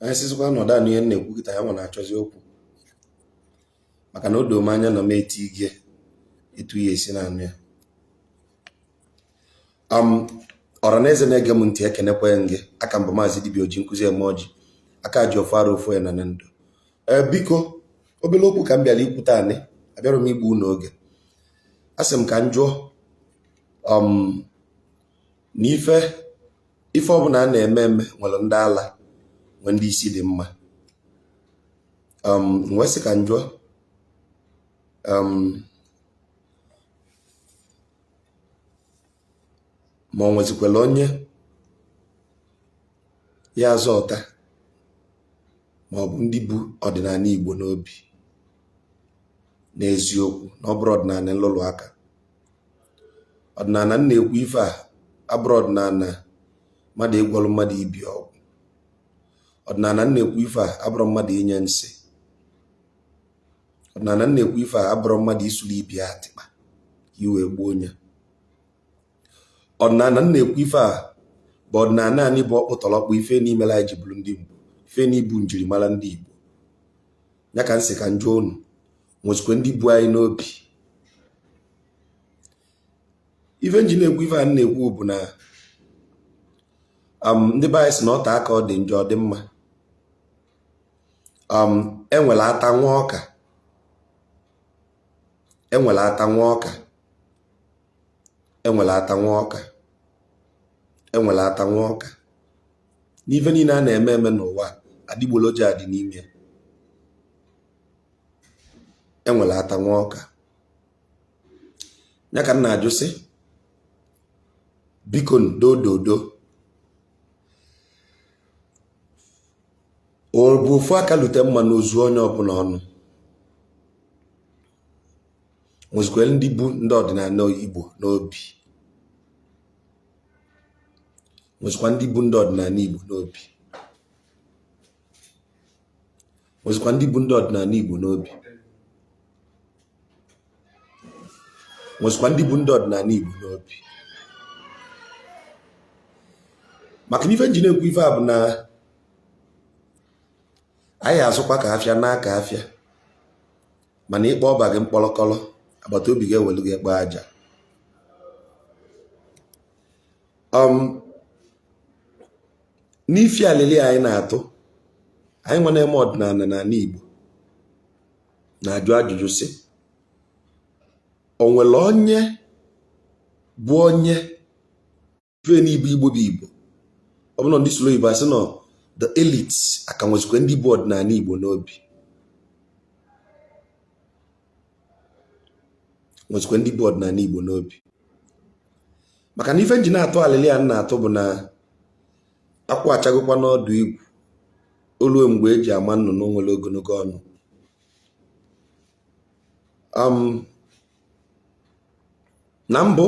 Anyị sịzikwa na ọda anụ ihe m na-ekwu kịta, ya nwa na-achọzi okwu, maka na o doo m anya na m eti gị etu ya esi na anụ ya. Ọra na eze na-ege m ntị, ekenekwe m gị. Aka mbụ Maazị Dibịa Oji Nkụzi Eme Ọjị, aka ji ọfọ arụ ofu ya na ndụ. Ee, biko, obere okwu ka m bịara ikwu taa. Anị abịara m igbu unu oge. A sị m ka m jụọ na ife ife ọbụla a na-eme eme nwere ndị ala, nwee ndị isi dị mma. M wee sị ka m jụọ ma ọ nwezikwala onye ya azọ ọta, ma ọ bụ ndị bu ọdịnala Igbo n'obi n'eziokwu, na ọ bụrụ ọdịnala nlụlụ aka. Ọdịnala m na-ekwu ife a abụrụ ọdịnala mmadụ ịgwọrọ mmadụ ibi ọgwụ. Ọdịnala m na-ekwu ife a abụrụ mmadụ inye nsị. Ọdịnala m na-ekwu ife a abụrụ mmadụ isuru ibi atịkpa ka i wee gbuo onye. Ọdịnala m na-ekwu ife a bụ ọdịnala anyị bụ ọkpụtọrọkpụ ife n'imela anyị ji bụrụ ndị Igbo, ife n'ibu njirimara ndị Igbo. Ya ka m sị ka m jụọ unu, nwezikwa ndị bu anyị n'obi? Ife nji na-ekwu ife a m na-ekwu bụ na ndị be anyị sị na ọta aka ọ dị njọ ọ dị mma. Enwere ata nwa ọka, enwere ata nwa ọka, enwere ata nwa ọka, enwere ata nwa ọka. N'ife niile a na-eme eme n'ụwa, adịgboloja dị n'ime ya. Enwere ata nwa ọka. Ya ka m na-ajụ sị, biko, dododo, ọ bụ ofu aka lute mma n'ozu onye ọbụla ọnụ? Nwezikwara ndị bu ndị ọdịnala Igbo n'obi? Nwezikwa ndị bu ndị ọdịnala Igbo n'obi? Nwezikwa ndị bu ndị ọdịnala Igbo n'obi? Nwezikwa ndị bu ndị ọdịnala Igbo n'obi? Maka na ife nji na-ekwu ife a bụ na anyị azụkwa ka afịa n'aka afịa, mana ịkpọ ọba gị mkpọrọkọrọ, agbata obi gị ewelu gị ekpe aja. N'ifi alili anyị na-atụ, anyị nwe na-eme ọdịnala n'ala Igbo na-ajụ ajụjụ sị, o nwere onye bụ onye ife n'ibu Igbo bụ Igbo? Ọ bụrụ ndị soro Igbo asị nọ the elites, aka nwezikwa ndị bụ ọdịnala Igbo n'obi? Nwezikwa ndị bụ ọdịnala Igbo n'obi? Maka na ife nji na-atụ alili a na-atụ bụ na akwụ achagokwa n'ọdụ igwu olue mgbe eji ama nnụnụ nwere ogologo ọnụ. Na mbụ,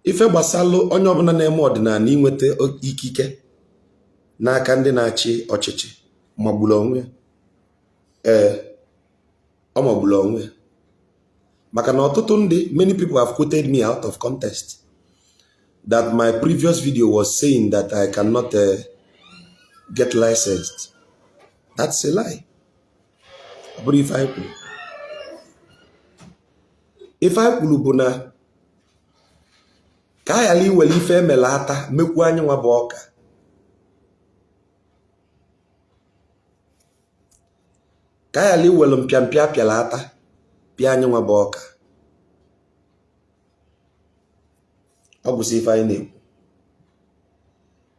ife gbasalụ onye ọbụla na-eme ọdịnala inweta ikike n'aka ndị na-achị ọchịchị magburu onwe ya. Ee, ọ magburu onwe ya, maka na ọtụtụ ndị, many people have quoted me out of context that my previous video was saying that I cannot get licensed. That's a lie. Ọ bụrụ ife anyị kwuru, ife anyị kwuru bụ na ka a ghara iwere ife emere ata mekwuo anyị nwa bụ ọka, ka a ghara iwere mpịampịa apịara ata pịa anyị nwa bụ ọka. Ọ gwụsị ife anyị na-ekwu,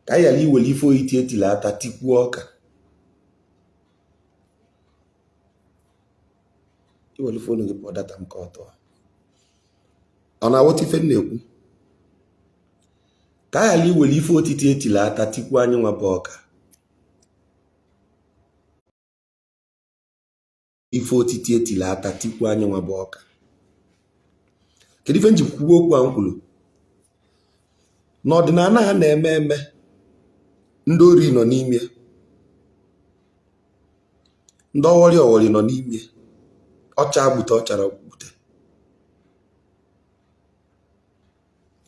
ka a ghara iwere ife oyiti etili ata tikwuo ọka. Iwere phone gị pụọ, data m ka ọ tọọ. Ọ na-aghọta ife m na-ekwu? Ka a ghara iwere ife otiti etili ata tikwuo anyị nwa bụ ọka. Ife otiti etili ata tikwuo anyị nwa bụ ọka. Kedu ife m ji kwuo okwu a m kwuru? N'ọdịnala ha na-eme eme, ndị ori nọ n'ime, ndị ọwọrị ọwọrị nọ n'ime, ọcha gbute, ọchara gbute,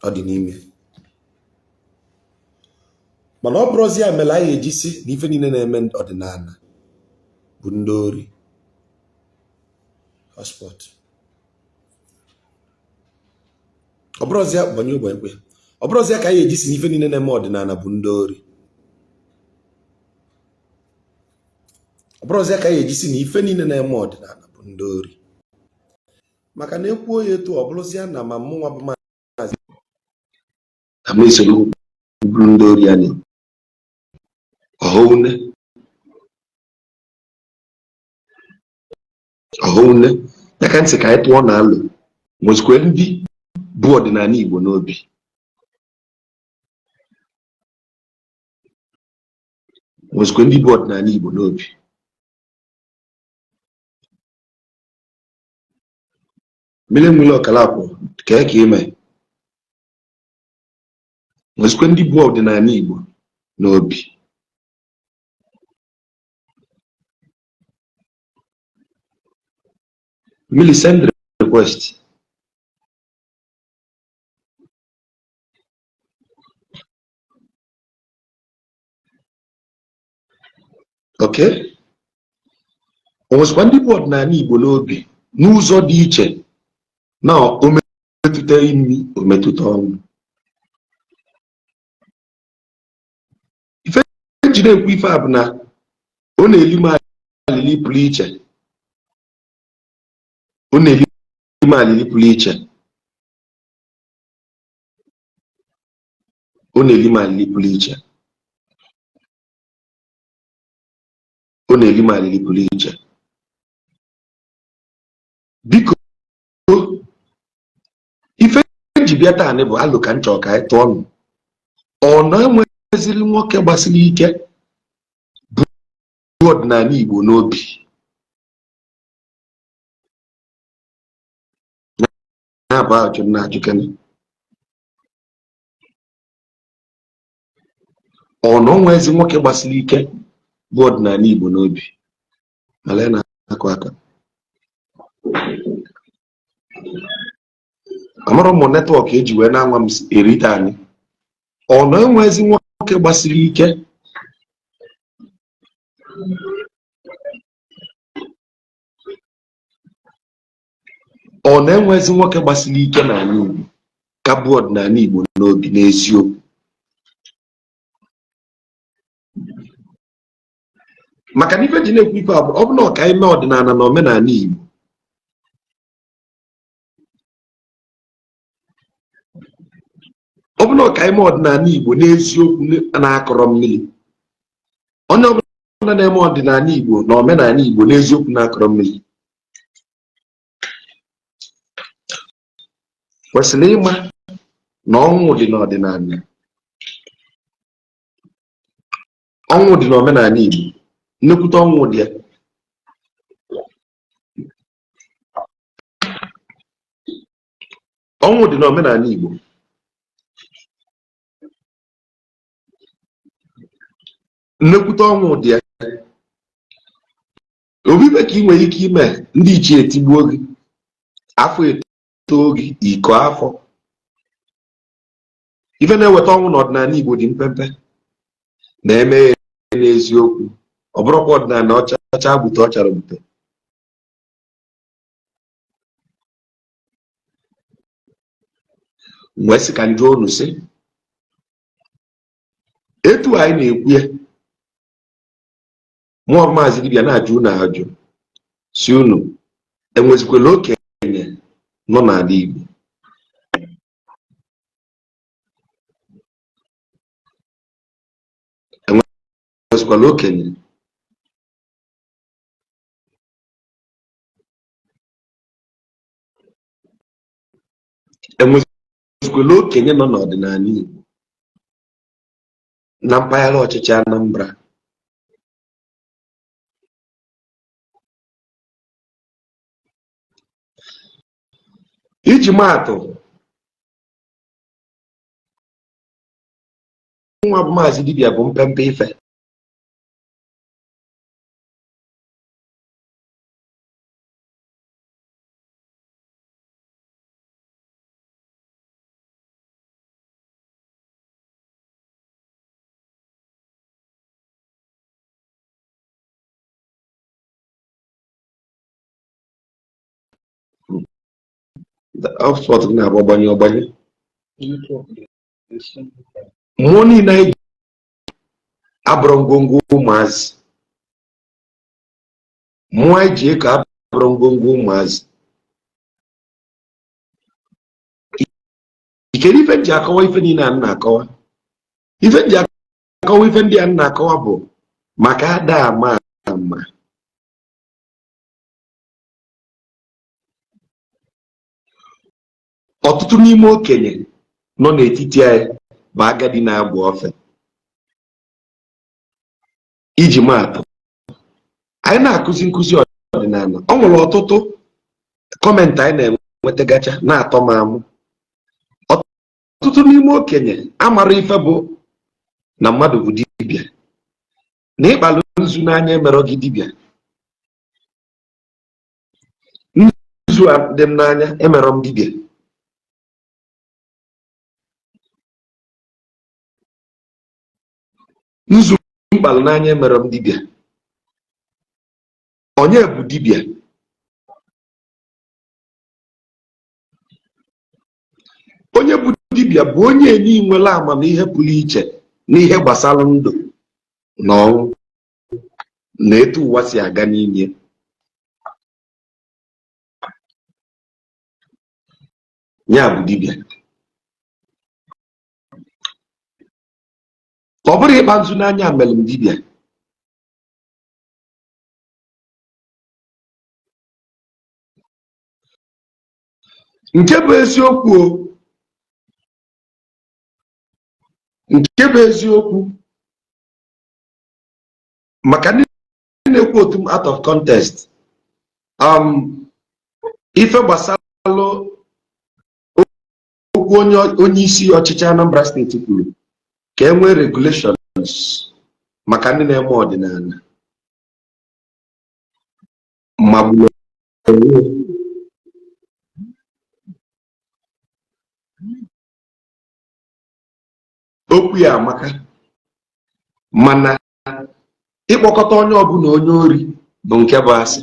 ọ dị n'ime. Mana ọ bụrụzi ya mere anyị eji si na ife niile na-eme ọdịnala bụ ndị ori. Hotspot. Ọ bụrụzi ya gbanye ụgbọ ekwe. Ọ bụrụzi ya ka anyị eji si na ife niile na-eme ọdịnala bụ ndị ori. Ọ bụrụzi ya ka anyị eji si na ife niile na-eme ọdịnala bụ ndị ori. Maka na ekwuo ya etu ọ bụrụzi ya na ma mụnwa bụ maazị na m esoro bụrụ ndị ori anyị. Ọhụne. Ọhụne. Ya ka ntị ka anyị tụọ na alụ nwezikwa ndị bụ ọdịnala Igbo n'obi. Nwezikwa ndị bụ ọdịnala Igbo n'obi. Mmiri nwere ọkara akwụ kee ka ime. Nwezikwa ndị bụ ọdịnala Igbo n'obi. Mmiri send request. Okay? O nwezikwa ndị bụ ọdịnala Igbo n'obi n'ụzọ dị iche na o metụta imi o metụta ọnụ. Ife ji na-ekwu ife a bụ na ọ na-eli m alili pụrụ iche. Ọ na-eli m alili pụrụ iche. Ọ na-eli m alili pụrụ iche. Ọ na-eli m alili pụrụ iche. Biko, ife ji bịa taa bụ alụ ka nchọ ka anyị tụọ ọnụ. Ọ na-enwezili nwoke gbasiri ike bụ ọdịnala Igbo n'obi. Ya bụ ajụ na ajụkene. Ọ na onwezi nwoke gbasiri ike bụ ọdịnala Igbo n'obi. Mala ya na-akụ aka. Amara ụmụ network eji wee na-anwa m erite anyị. Ọ na enwezi nwoke gbasiri ike ọ na-enwezi nwoke gbasiri ike n'ala Igbo ka bụ ọdịnala Igbo n'obi n'eziokwu. Maka na ife ji na-ekwu ife a bụ ọ bụ na ọka ime ọdịnala na omenala Igbo ọ bụ na ọka ime ọdịnala Igbo n'eziokwu na-akọrọ mmiri. Onye ọbụla na-eme ọdịnala Igbo na omenala Igbo n'eziokwu na-akọrọ mmiri kwesịrị ịma na ọnwụ dị n'ọdịnala, ọnwụ dị n'omenala Igbo, nnekwute ọnwụ dị ya. Ọnwụ dị n'omenala Igbo. Nnekwute ọnwụ dị ya. Obibe ka ị nwere ike ime ndị ichie etigbuo gị, afọ etoo gị, iko afọ. Ife na-eweta ọnwụ n'ọdịnala Igbo dị mpempe na-eme ya n'eziokwu. Ọ bụrụkwa ọdịnala ọchacha gbute ọ chara gbute. Wee sị ka njụ unu sị etu anyị na-ekwu ya, mụọ maazị dibịa na-ajụ unu ajụ si unu enwezikwala okenye nọ n'ala Igbo? Enwezikwala okenye? Enwezikwala okenye nọ n'ọdịnala Igbo na mpaghara ọchịchị Anambra? Iji maatụ, mụnwa bụ maazị dibịa bụ mpempe ife. Hotspot gị na-agba gbanye ọgbanye. Mmụọ niile anyị abụrụ ngwongwo ụmụazị. Mmụọ anyị ji eko abụrụ ngwongwo ụmụazị. Kedu ife m ji akọwa ife niile a m na-akọwa? Ife m ji akọwa ife ndị a m na-akọwa bụ maka ada ama ama. Ọtụtụ n'ime okenye nọ n'etiti anyị bụ agadi na-agba ofe. Iji maatụ, anyị na-akụzi nkụzi ọdịnala, ọ nwere ọtụtụ comment anyị na-enwetagacha na-atọ m amụ. Ọtụtụ n'ime okenye amara ife bụ na mmadụ bụ dibịa, na ịkpalụ nzu n'anya emerọ gị dibịa. Nzu a dị m n'anya emerọ m dibịa. Nzu mkpalụ n'anya emerọ m dibịa. Onye bụ dibịa? Onye bụ dibịa bụ onye enyi nwere amamihe pụrụ iche n'ihe gbasara ndụ na ọnwụ na etu ụwa si aga n'ime. Ya bụ dibịa. Ọ bụrụ ịkpa nzu n'anya mere m dibịa. Nke bụ eziokwu o, nke bụ eziokwu, maka ndị na-ekwu otu m out of context, ife gbasalụ okwu onye isi ọchịchị Anambra steeti kwuru ka e nwee regulations maka ndị na-eme ọdịnala magburu onwe. Okwu ya amaka, mana ịkpọkọta onye ọbụla onye ori bụ nke bụ asị.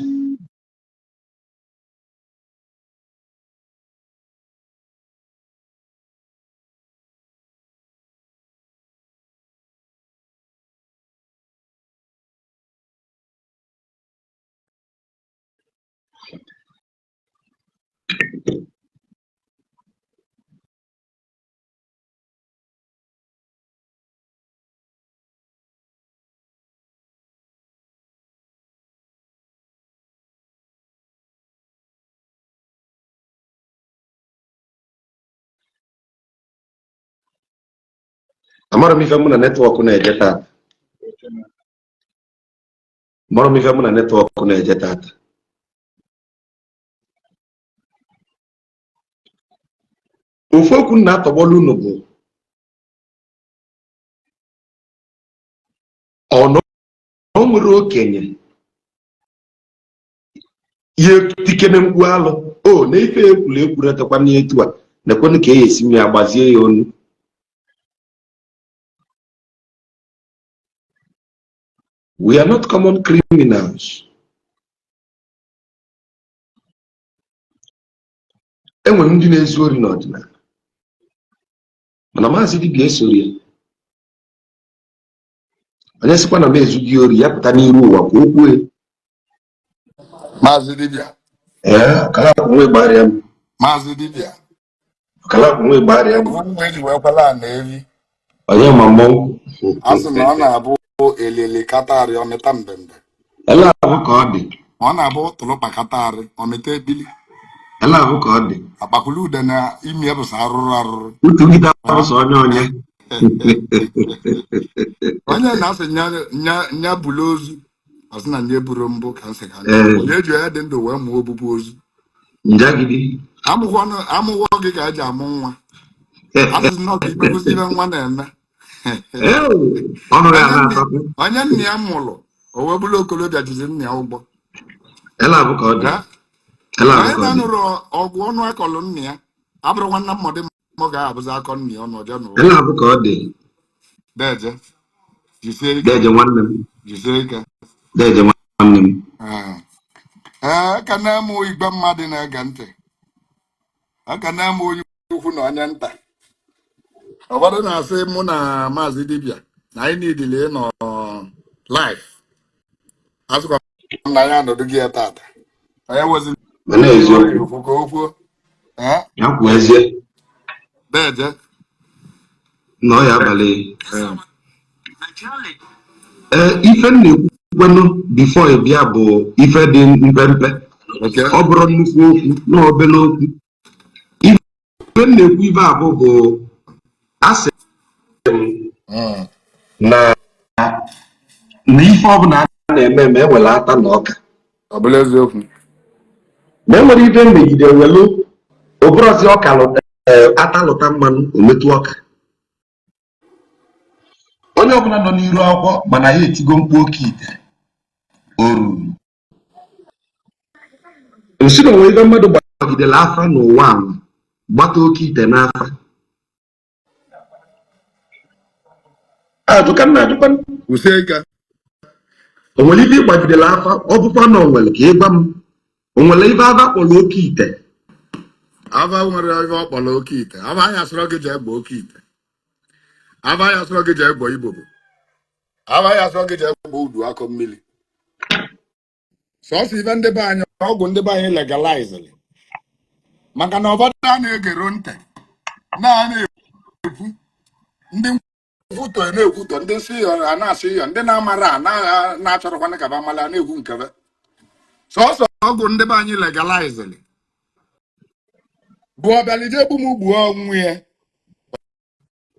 Amara m ife mụ na network na-eje tata. Amara m ife mụ na network na-eje tata. Ofu okwu m na-atọgbọlụ unu bụ ọ na o nwere okenye ihe tikene mkpu alụ o na ife ekwuru ekwuru etekwa n'etu a na-ekwenụ ka e esi ya gbazie ya onu. We are not common criminals. Enwere ndị na-ezu ori n'ọdịnala, mana maazị dibịa esoro ya. Onye sịkwa na m ezughị ori ya pụta n'iru ụwa ka o kwue. Maazị dibịa. Ee, ọkala akwụ nwa ịgbarịa m. Maazị dibịa. Ọkala akwụ nwa ịgbarịa m. Nwa eji wee kwala na evi. Onye ma mmọnwụ. A sị na ọ na-abụ elele katarị ọmịta mbembe. Ele abụ ka ọ dị. Ọ na-abụ tụlụkpa katarị ọmịta ebili. Ele abụ ka ọ dị. Akpakwulu ude na imi ebụsa arụrụ arụrụ. Utu nkịta bụsọ onye onye. Onye na-asị nya bulu ozu, ọ sị na nya eburu mbụ ka nsị ka onye eji ya dị ndụ wee mụọ obubu ozu. Njagidi. Amụghọ gị ka eji amụ nwa. Asị na ọ ka imekwụsị ibe nwa na-eme. Onye nna ya mụrụ o wee bụrụ okorobịa jizi nna ya ụgwọ. Onye na-anụrụ ọgụ ọnụ akọlụ nna ya abụrụ nwanna mmadụ mụ ga-abụzi akọ nna ya ọnụ ọjọọ n'ụwa. Ele abụ ka ọ dị. Deje, jisie ike. Deje nwanne m. Jisie ike. Deje nwanne m. Ee, ka na-amụ igwe mmadụ na-ege ntị. Aka na m onye ukwu na onye nta. Ụfọdụ na-asị mụ na Maazị Dibịa na anyị niile ịnọ live. Asịkwa m na anyị anọdụ gị ya tata. Anyị wezi Mana eziokwu. Okwu ka o kwuo. Eh? Ya kwuo ezie. Deje. Na ọ ya abalị. Ee, ife m na-ekwukwenụ before ị bịa bụ ife dị mpempe. Ọ bụrụ nnukwu okwu na obere okwu, ife m na-ekwu ife abụ bụ asị m na ife ọbụla a na-eme eme ewere ata na ọka. Ọ bụla eziokwu. Ma e nwere ife megide welu obụrọzi ọka ata lụta mmanụ ometụ ọka. Onye ọbụla nọ n'iru akwụkwọ mana ya etigo mkpu oke ite o ruru nsi na onwe ife mmadụ gbagidere afa n'ụwa anwa gbata oke ite n'afa. Ajụ ka m na-ajụkwa. Kwụsie ike. O nwere ife ịgbagidere afa? Ọ bụkwa na o nwere, ka ị gwa m, o nwere ife ava kpọrọ oke ite? Ava nwere ife ọ kpọrọ oke ite. Ava anya sọrọ gị jee gbaa oke ite. Ava anya sọrọ gị jee gbaa ibobo. Ava anya sọrọ gị jee gbaa udu akọ mmiri. Sọsọ ife ndị be anyị, ọgwụ ndị be anyị legalized, maka na ụfọdụ a na-egero ntị na a na-ekwu, ndị nkwutọ na-ekwutọ, ndị nsị yọ a na-asị yọ, ndị na-amara a na-achọrọkwana ka ba mara na-ekwu nkebe. Sọsọ ọgwụ ndị be anyị legalized bụ ọbịalije egbu m gbuo onwe ya,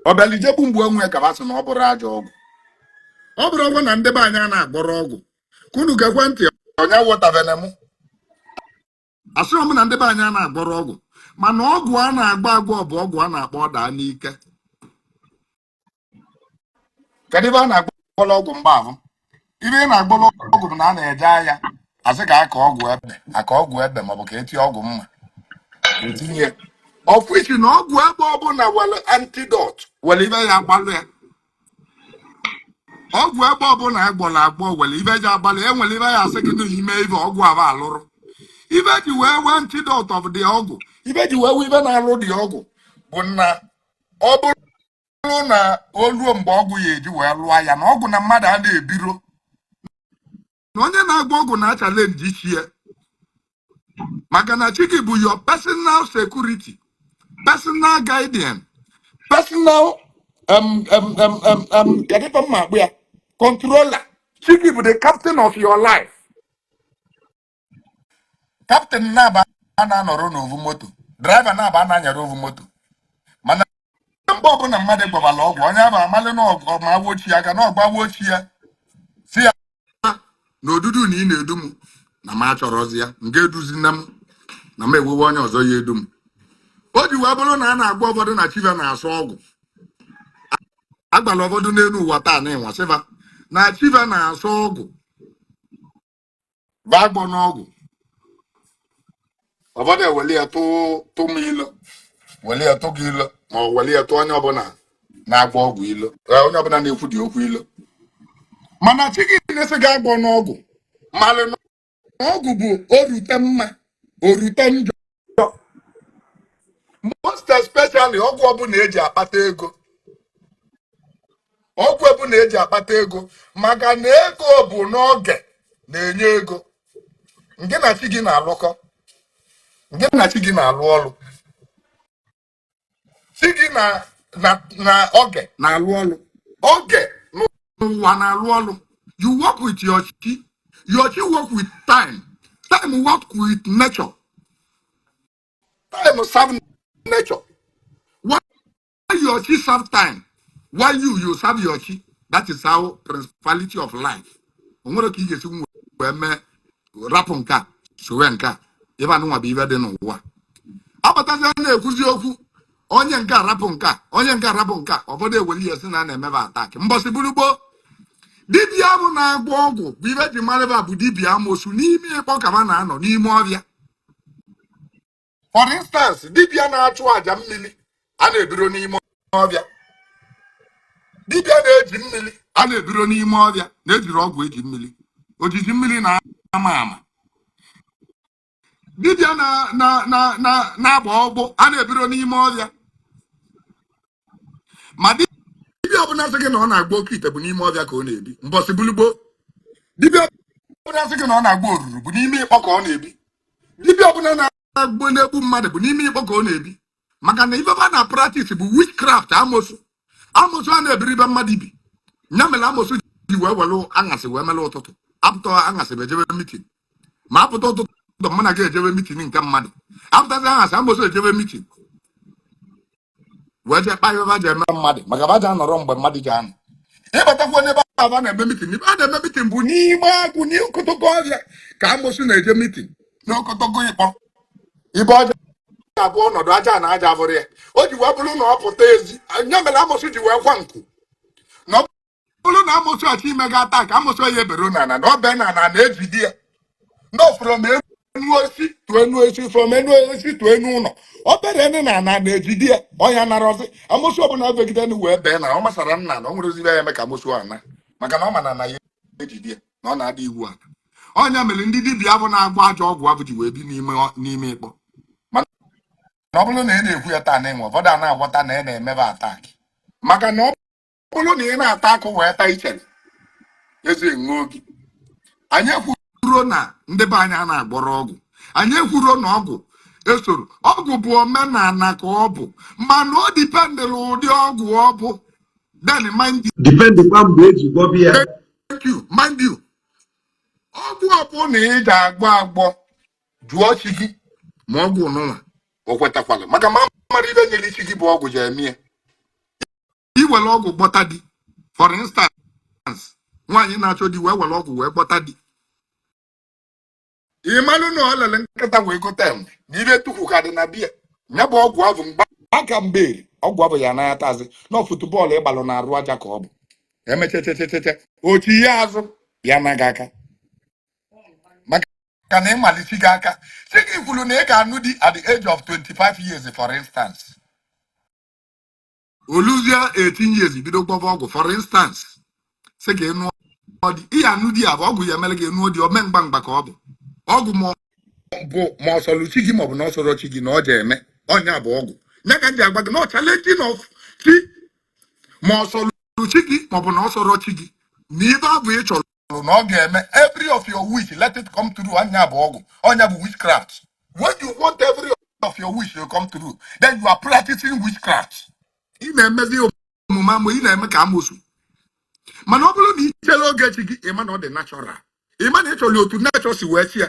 ọbịalije egbu m gbuo onwe ya, ka ba sị na ọ bụrụ ajọ ọgwụ. Ọ bụrụ ọgwụ na ndị be anyị a na-agbọrọ ọgwụ, ka unu gekwe ntị. Onye wọtabene m, asịrọ m na ndị be anyị a na-agbọrọ ọgwụ, mana ọgwụ a na-agba agwọ bụ ọgwụ a na-akpọ ọdaa n'ike. Kedu ebe a na-agbọrọ ọgwụ mgbaavụ? Ibe ị na-agbọrọ ọgwụ bụ na a na-eje ahịa, asị ka aka ọgwụ ebe, aka ọgwụ ebe, maọbụ ka etinye ọgwụ mma, etinye ọfụ isi na ọgwụ ebe ọbụla were antidote, were ibe ya agbalụ ya. Ọgwụ ebe ọbụla agbọrọ agbọ were ibe ji agbalụ ya. Enwere ibe ya asị gị n'ime ibe ọgwụ aba alụrụ, ibe ji wee wee antidote of the ọgwụ, ibe ji wee wee ibe na-alụ dị ọgwụ bụ na ọ bụrụ na o ruo mgbe ọgwụ ya eji wee lụọ ya, na ọgwụ na mmadụ a na-ebiro, na onye na-agba ọgwụ na challenge chi ya, maka na chi gị bụ your personal security, personal guardian, personal kedu ife mma akpụ ya, controller. Chi gị bụ the captain of your life. Captain na-aba a na-anọrọ n'ovu moto, driver na-aba a na-anyara ovu moto. Mana mgbe ọbụla mmadụ gbabala ọgwụ, onye ahụ amalị na ọgụ ma awochi ya aka na ọgba wochi ya, si ya na odudu na ị na-edu m na m achọrọzi ya, m ga-eduzi nne m na m ewewe onye ọzọ ya edu m. O ji wee bụrụ na a na-agwa ụfọdụ na chiva na-asụ ọgwụ, agbala ụfọdụ n'elu ụwa taa na ịnwa sịva na chiva na-asụ ọgwụ, bagbọ n'ọgwụ. Ụfọdụ eweli ya tụ m ilo, weli ya tụ gị ilo, ma ọ weli ya tụ onye ọbụla na-agba ọgwụ ilo, onye ọbụla na-ekwu dị okwu ilo. Mana chi gị na-esi gị agbọ n'ọgwụ, malụ na ọgwụ bụ orute mma orute njọ, most especially ọgwụ ọbụla eji akpata ego, ọgwụ ọbụla eji akpata ego, maka na ego bụ n'oge na-enye ego. Nke na chi gị na-alụkọ, nke na chi gị na-alụ ọlụ, chi gị na oge na-alụ ọlụ, oge n'ụwa na-alụ ọlụ. You work with your chi, your chi work with time, time work with nature, time serve nature. Why your chi serve time, why you serve your chi? That is how principality of life. O nwere ka ị ga-esi wee mee rapụ nke a sowe nke a. Ebe anụnwa bụ ibe dị n'ụwa apụtazi na-ekwuzi okwu, onye nke a rapụ nke a, onye nke a rapụ nke a. Ụfọdụ eweli ya si na a na-emebe attack. Mbọsị buru gboo, dibịa bụ na-agwọ ọgwụ bụ ibe ji mara bụ dibịa amosu n'ime ịkpọ ka ha na-anọ n'ime ọbịa. For instance, dibịa na-achụ àjà mmiri a na-ebiro n'ime ọbịa, dibịa na-eji mmiri a na-ebiro n'ime ọbịa, na-ejiri ọgwụ eji mmiri, ojiji mmiri na-ama ama. Dibịa na na na na na-agba ọgbụ a na-ebiro n'ime ọhịa. Ma dibịa ọbụla sị gị na ọ na-agba oke ite bụ n'ime ọhịa ka ọ na-ebi. Mbọsị bulugbo, dibịa ọbụla sị gị na ọ na-agba oruru bụ n'ime ịkpọ ka ọ na-ebi. Dibịa ọbụla na-agba na-egbu mmadụ bụ n'ime ịkpọ ka ọ na-ebi, maka na ife na practice bụ witchcraft. Amosu, amosu a na-ebiri ibe mmadụ ibi ya mere amosu ji wee were aṅasị wee mere ụtụtụ. Apụta aṅasị bụ ejebe meeting, ma apụta ụtụtụ mụ na gị ejebe meeting nke mmadụ. Apụtazi aṅasị, amosu ejebe meeting wee jee kpa ife ji eme mmadụ, maka ba ji anọrọ mgbe mmadụ ji anọ. Ịbatakwa n'ebe ahụ a na-eme meeting, ebe a na-eme meeting bụ n'ime agwụ, n'okotoko ọhịa ka amosu na-eje meeting, n'okotoko ịkpọ ibe ọjọọ abụ ọnọdụ aja na aja abụrụ ya. O ji wee bụrụ na ọ pụta ezi nye mere amosu ji wee kwa nku na ọ bụrụ na amosu achọ ime gị ata ka amosu ya ebero na ana na ọ bee na ana na-ejide ya no from enu osi to enu osi, from enu osi to enu ụlọ. Ọ bere enu na ana na-ejide ya ọnya narọzi. Amosu ọbụla vegide enu wee bee na ọ masara nna na ọ nwere ozibe ya eme ka amosu ana, maka na ọ ma na ana ya ejide ya na ọ na-adị iwu ala. Ọnya mere ndị dibịa abụ na-agba ajọ ọgwụ abụ ji wee bi n'ime ịkpọ. Mana ọ bụrụ na ị na-ekwu ya taa, na-enwe ụfọdụ a na-aghọta na ị na-emebe attack, maka na ọ bụrụ na ị na-ata akụ wee taa ichere eze ṅụọ gị. Anyị ekwuro na ndị be anyị a na-agbọrọ ọgwụ, anyị ekwuro na ọgwụ esoro ọgwụ bụ omenala ka ọ bụ, mana o dependịrị ụdị ọgwụ ọ bụ. Then mind you, Dependịkwa mgbe eji gwọbi ya. Thank you. Mind you, ọgwụ ọbụla ị ga-agbọ agbọ, jụọ chi gị ma ọgwụ nụnwa o kwetakwala, maka ma mara ibe nyere isi gị bụ ọgwụ ji eme ya. Iwere ọgwụ gbọta di, for instance, nwaanyị na-achọ di wee were ọgwụ wee gbọta di, ị malụ na ọ lele nkịta wee gote enwe na ibe tukwu ka dị na biya ya bụ ọgwụ ahụ. Mgba aka mberi ọgwụ ahụ ya anaghị atazi na football ịgbalụ na arụ aja ka ọ bụ emechechechecheche ochi ya azụ ya anaghị aka, maka na ịmalisi gị aka si gị kwuru na ị ga-anụ di at the age of 25 years, for instance. Oluzie 18 years, bido gwọba ọgwụ, for instance, sị ka ị nụọ di. Ị ya anụ di ya bụ ọgwụ ya emere gị nụọ di. Ome mgba mgba ka ọ bụ ọgwụ, ma ọ bụ ma ọ sọrọ chi gị ma ọ bụ na ọ sọrọ chi gị na ọ ji eme ọnya bụ ọgwụ ya ka m ji agwa gị na ọ challenging of chi, ma ọ sọrọ chi gị ma ọ bụ na ọ sọrọ chi gị na ibe abụ ị chọrọ na ọ ga-eme. Every of your wish, let it come true. Anya bụ ọgwụ, ọnya bụ witchcraft. When you want every of your wish to come true, then you are practicing witchcraft. Ị na-emezi omume amụ, ị na-eme ka amosu. Mana ọ bụrụ na ị chere oge chi gị, ịma na ọ dị natural, ịma na ị chọrọ otu nature si wee chi ya,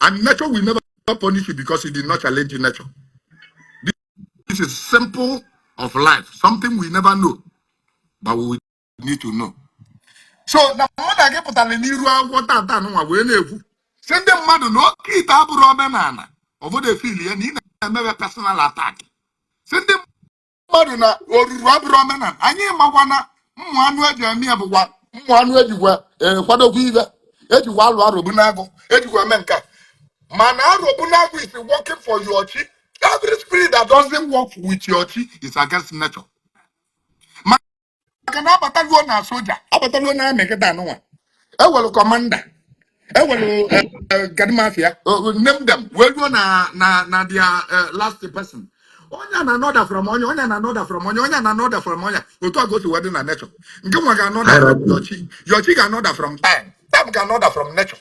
and nature will never punish you because you did not challenge nature. This is simple of life, something we never know but we will need to know. So na mụ na gị pụtara n'iru akwụkwọ tata nwa wee na-ekwu si ndị mmadụ na oke ite abụrụ omenala. Ụfọdụ efili ya na ị na-emebe personal attack. Si ndị mmadụ na oruru abụrụ omenala. Anyị makwa na mmụ anụ eji eme ya bụkwa mmụ anụ ejikwa kwadokwa ibe ejikwa alụ arụbu n'agụ, ejikwa eme nke a. Mana arụbu n'agụ is working for your chi. Every spirit that doesn't work with your chi is against nature, maka na abataluo na soja, abataluo na army kịta anụnwa, ewelu commander, ewelu gadimafia, name them, wee ruo na their last person. Onye na another from onye, onye na another from onye, onye na another from onye. Otu a ka o si wee dị na nature. Nke nwa ga another from Hierarchy. your chi, your chi ga another from time, time ga another from nature,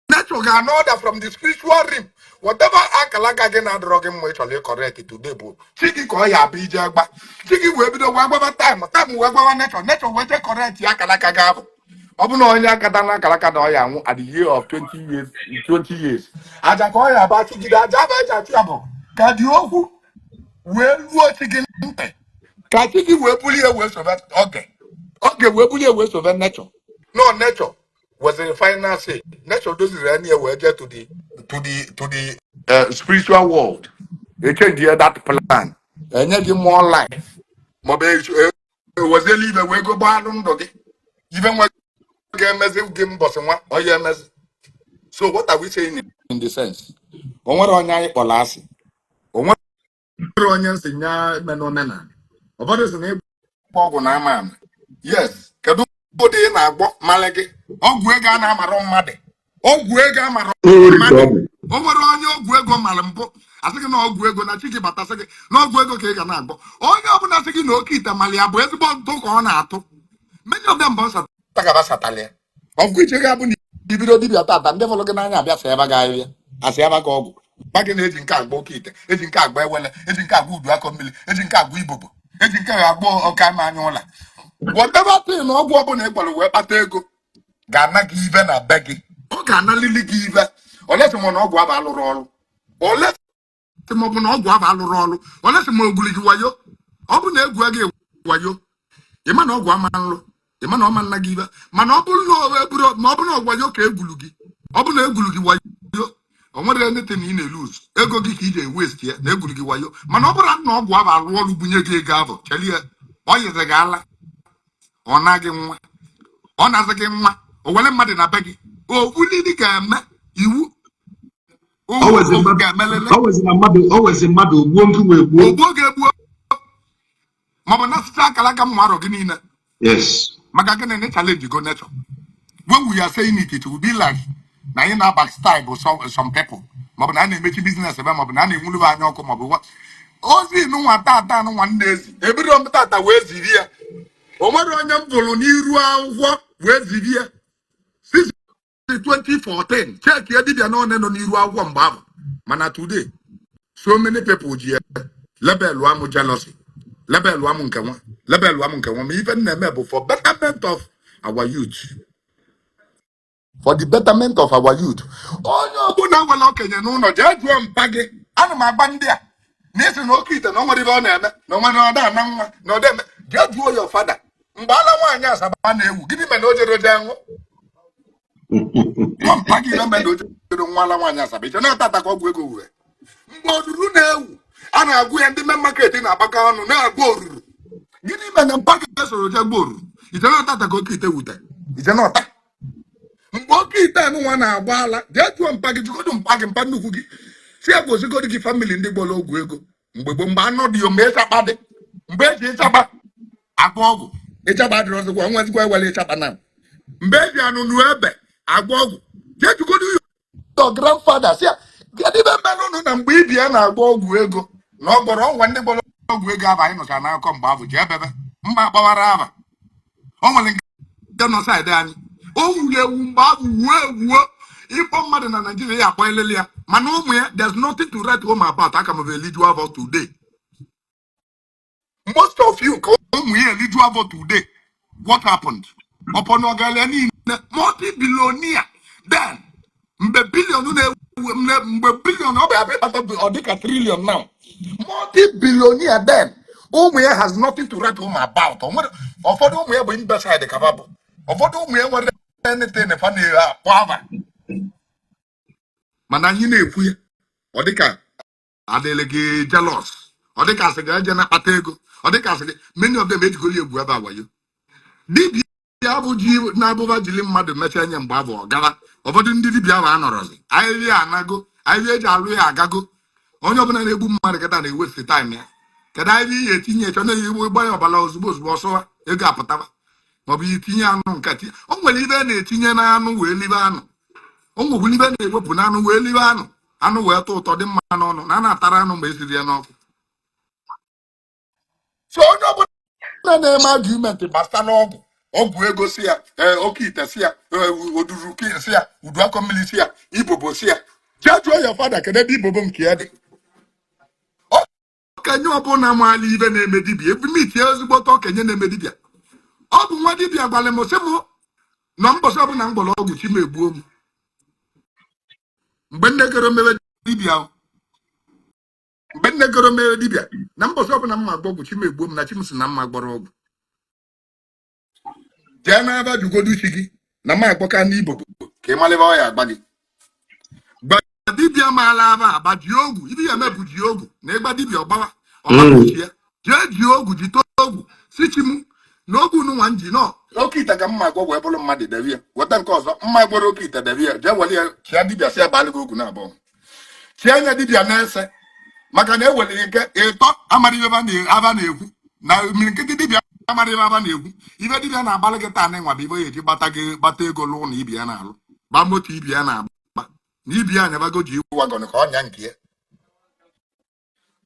nature ga another from the spiritual realm. Whatever akalaka gị na-adọrọ gị mma ị chọrọ ịcorrect today bụ chi gị ka ọ ya abụ ije gba chi gị wee bido wee gbaba time, time wee gbawa nature, nature wee je correct ya akalaka gị abụ. Ọ bụ na onye akata na akalaka na ọ ya anwụ at the year of 20 years, 20 years, aja ka ọ ya abụ achụgide aja abụ eji achụ ya bụ ka dị okwu wee ruo chi gị ntị, ka chi gị wee bulie wee sobe oge, oge wee bulie wee sobe nature. No, nature was the final say. Nature doziri anya ya wee jee to the spiritual world, echange ya that plan, enye gị more life, maọbụ eweziela ibe wee go gbaalụ ndụ gị ibe nwa ga-emezi gị mbọsị nwa ọ ya emezi. So what are we saying in the sense? O nwere onye anyị kpọrọ asị, o nwere onye nsị nya eme n'omenala. Ụfọdụ sị na ịgba ọgwụ na ama ama. Yes, kedu ụdị ị na-agbọ mmalị gị? Ọgwụ ego a na-amara mmadụ, ọgwụ ego amara Ori ka mmadụ. ọ bụ. O nwere onye ọgwụ ego mara mbụ asị gị na ọgwụ ego na chi gị bata, sị gị na ọgwụ ego ka ị ga na-agbọ. Onye ọbụla sị gị na oke ite mara ya bụ ezigbo ntụ ka ọ na-atụ. Many of them bụ nsatagaba satalia. Ọgwụ iche ga-abụ na ibido dibịa tata, ndị fọrọ gị n'anya abịa sị ebe gị ahịhịa, asị ebe gị ọgwụ gba gị na-eji nke agba oke ite, eji nke agba ewele, eji nke agba udu akọ mmiri, eji nke agba ibobo, eji nke agba ọka anya ụla, whatever thing. Ọgwụ ọbụla ị gwara wee kpata ego ga-ana gị ibe na be gị, ọ ga-analili gị ibe olesi ma na ọgwụ abụ alụrụ ọrụ, olesi ma ọ bụ na ọgwụ abụ alụrụ ọrụ, olesi ma oguli gị wayo. Ọ bụ na egwu gị wayo, ịma na ọgwụ ama nlụ, ịma na ọma nna gị ibe. Mana ọ bụrụ na ọ eburu, ma ọ bụ na wayo ka egwulu gị, ọ bụ na egwulu gị wayo, o nwere anything ị na-elose, ego gị ka ị ji ewaste ya na egwuru gị wayo. Mana ọ bụrụ na ọgwụ ahụ alụ ọrụ bunye gị ego ahụ, chelie, ọ yizi gị ala, ọ na gị nwa, ọ na-azị gị nwa, o were mmadụ na be gị, ogbulili ga-eme iwu. O owu wezi owu mmadụ ga-emelele. O wezi na mmadụ, o wezi mmadụ ogbuo nkụ wee gbuo. Ogbuo ga-egbuo, maọbụ na site akara aka mmụ arọ gị niile. Maka gịnị na challenge go nature? When we are saying it, it will be like na anyị na backstab some people, maọbụ na a na-emechi business ebe, maọbụ na a na-enwulu anya ọkụ, maọbụ ozi nụnwa tata nụnwa nna ezi ebido m tata wee ziri ya. O nwere onye m fụrụ n'iru akwụkwọ wee ziri ya since 2014. Check ya, dibịa na one nọ n'iru akwụkwọ mgbe ahụ. Mana today, so many people ji ya label amụ jealousy, label amụ nke nwa, label amụ nke nwa. Ma ife m na-eme bụ for betterment of our youth, for the betterment of our youth. Onye ọbụla nwere okenye n'ụlọ, jee jụọ mpa gị. Ana m agba ndị a na isi na oke ite na o nwere ibe ọ na-eme na onwe na ọda ana nwa na ọda eme. Jee jụọ your father mgbe ala nwaanyị Asaba na-ewu, gịnị mere na o jere jee ṅụ? Jụọ mpa gị ihe mere na o jere nwa ala nwaanyị Asaba. Iche na tata ka ọgwụ ego wure? Mgbe oruru na-ewu, a na-agwụ ya, ndị main market na-agbakọ ọnụ na-agwa oruru, gịnị mere na mpa gị soro jee gba oruru? Iche na tata ka oke ite wute? Iche na ọta mgbe oke ite anụnwa na-agba ala? Jee jụọ mpa gị, jụgodu mpa gị, mpa nnukwu gị, si ya gozigodu gị family ndị gbara ọgwụ ego mgbe gboo, mgbe anụ dị, mgbe ịchakpa dị, mgbe eji ịchakpa agba ọgwụ. Ịchakpa adịrị ọzọkwa, nwezikwa ewere ịchakpa na mgbe eji anụnụ ebe agba ọgwụ. Jee jụgodu your grandfather, si ya kedu ibe mmenụnụ na mgbe ibia na-agba ọgwụ ego na ọ gbọrọ ọnwa ndị gbara ọgwụ ego aba anyị nụchara n'akụkọ mgbe ahụ. Jee bebe mma gbawara aba, o nwere nke nọ side anyị, o wuru ewu mgbe ahụ, wuo ewuo ịkpọ mmadụ na Naijiria ya akpọ elele ya. Mana ụmụ ya, there's nothing to write home about. Aka m bụ eliju afọ today. Most of you ka ụmụ ya eliju afọ today. What happened upon ọgaranya niile, multi-billionaire then, mgbe billion na-ewu, mgbe billion ọ bụ abịa ịkpata ọ dịka trillion now, multi-billionaire then, ụmụ ya has nothing to write home about. O nwere ụfọdụ ụmụ ya bụ imbecile ka bụ ụfọdụ ụmụ ya nwere anything fa na-akpọ ava. Mana anyị na-ekwu ya, ọ dịka adịlị gị jealous, ọ dịka asị gị eje na-akpata ego, ọ dịka asị gị. Many of them ejigoli egwu ebe awayo dibịa bụ ji na-abụba jiri mmadụ mechaa nye mgbe abụ ọ gara. Ụfọdụ ndị dibịa ahụ anọrọzi ahịhịa anago, ahịhịa eji alụ ya agago. Onye ọbụla na-egbu mmadụ kịta na-ewaste time ya. Kedu ahịhịa ihe etinye chọ na igbo gbanye ọbara ozugbo ozugbo, ọsọwa ego apụtaba, maọbụ itinye anụ nke o nwere ibe a na-etinye n'anụ wee libe anụ, o nwekwara ibe na-ewepụ n'anụ wee libe anụ, anụ wee tọ ụtọ, dị mma n'ọnụ, na a na-atara anụ ma esiri ya n'ọkụ. So onye ọbụla na-eme argument gbasa n'ọgwụ, ọgwụ ego si ya, ee, oke ite si ya, ee, oduru si ya, udu akọ mmiri si ya, ibobo si ya, jee jụọ ya fada kedu ebe ibobo nke ya dị. Okenye ọbụla maala ibe na-eme dibịa ebumiti ezigbote okenye na-eme dibịa, ọ bụ nwa dibịa gwara m sị m na mbọsị ọbụla m gbara ọgwụ, chi m egbuo m. Mgbe nne goro mewe dibịa o, mgbe nne goro mewe dibịa, na mbọsị ọbụla m ma agba ọgwụ, chi m egbuo m, na chi m si na mma gbọrọ ọgwụ. Jee n'aba jugodu chi gị na ma agbọka n'ibobo ka ị malebe ọ ya agba gị. Gba dibịa maala aba agba ji ogwu, ibi ya eme bụ ji ogwu na ịgba dibịa ọgbawa ọgba chi ya. Jee ji ogwu, jite ogwu, si chi m na ogwu nụnwa nji nọ oke ite ka mma agwọ wee bụrụ mmadụ, debe ya, weta nke ọzọ mma gwọrọ oke ite, debe ya, jee were ya chia dibịa, si abalị gị ogwu na abụọ tie anya dibịa na-ese, maka na ewere nke ịtọ amara ibe aba na-ekwu na mmiri nkịtị. Dibịa amara ibe aba na-ekwu, ibe dibịa na-agbalị gị taa na ịnwa bụ ibe ya eji gbata gị, gbata ego lụọ ụlọ ibi ya na-alụ, gba moto ibi ya na-agba. Na ibi ya anyabago ji wagon ka ọnya nke ya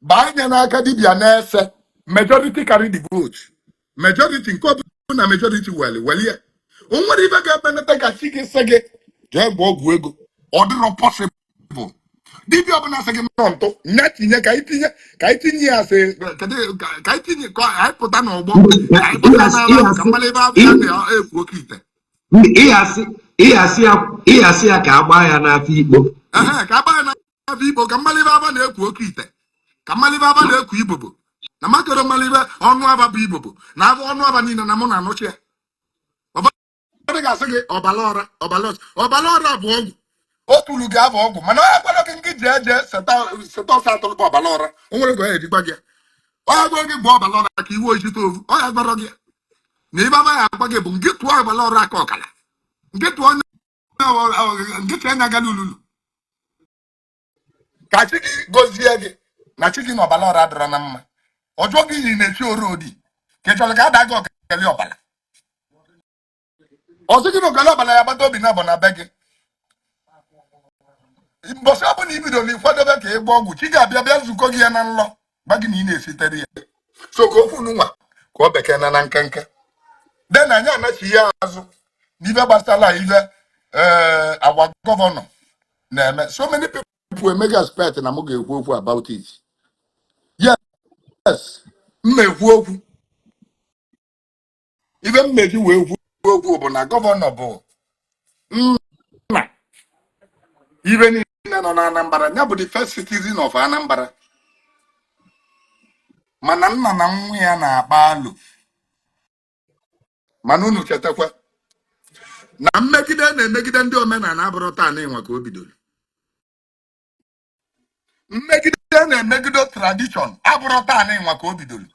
baa anya n'aka dibịa na-ese. Majority carry the vote. Majority nke ọbụla, majority weli welie. O nwere ibe ga-emenata ka chi gị sị gị jee gwọọ ọgwụ ego? Ọ dịrọ possible. Dibịa ọbụla sị gị nọ ntụ nya tinye ka anyị tinye, ka anyị tinye ya sị kedu ka anyị tinye, ka anyị pụta n'ọgbọ, ka anyị pụta n'ala, ka mmalị ebe afọ ya na-ekwu oke ite. Ịghasị ya ka a gbaa ya n'afọ ikpo. Ehe, ka agba ya n'afọ igbo, ka mmalị ebe aba na-ekwu oke ite, ka mmalị ebe aba na-ekwu ibobo na makoro, mmalị ebe ọnụ aba bụ ibobo na afọ ọnụ aba niile na mụ na-anụchi ya. Ụfọdụ ga-asị gị ọbala ọra, ọbala ọcha, ọbala ọra bụ ọgwụ. O tulu gị abụ ọgwụ, mana onye gwara gị nke ji eje seta seta ọsọ atụrụ bụ ọbala ọra. O nwere ka ọ ejikwa gị ya. Onye gwara gị bụ ọbala ọra ka iwe ojite ovu, onye gwara gị ya na ibe aba ya agba gị bụ nke tụọ ọbala ọra aka ọkala, nke tụọ onye nke tụọ anya gala ululu, ka chi gị gozie gị na chi gị na ọbala ọra dịrọ na mma. Ọjọọ gị yi na-echi oru odi ka ị chọrọ ka a daa gị ọkali ọbala ọzọ gị na ọkali ọbala ya gbata obi na abọ na be gị. Mbọsị ọ bụla ibidoro ịkwadobe ka ị gba ọgwụ, chi ga-abịa bịa nzukọ gị ya na nlọ gba gị na ị na-esitere ya. So ka okwu nwa ka ọ bekee na nkenke de na anyị anachi ya azụ n'ife gbasara ife ee agwa governor na-eme. So many people emega expect na m ga-ekwu okwu about it. Yes, m na-ekwu okwu. Ife m meji wee kwu okwu bụ na governor bụ nna ibe niile nọ na Anambra, ya bụ the first citizen of Anambra, mana nna na nwa ya na-akpa alụ. Mana unu chetakwa na mmegide na-emegide ndị omenala abụrụ taa na ịnwa ka o bidoro. Mmegide na-emegide tradition abụrụ taa na ịnwa ka o bidoro.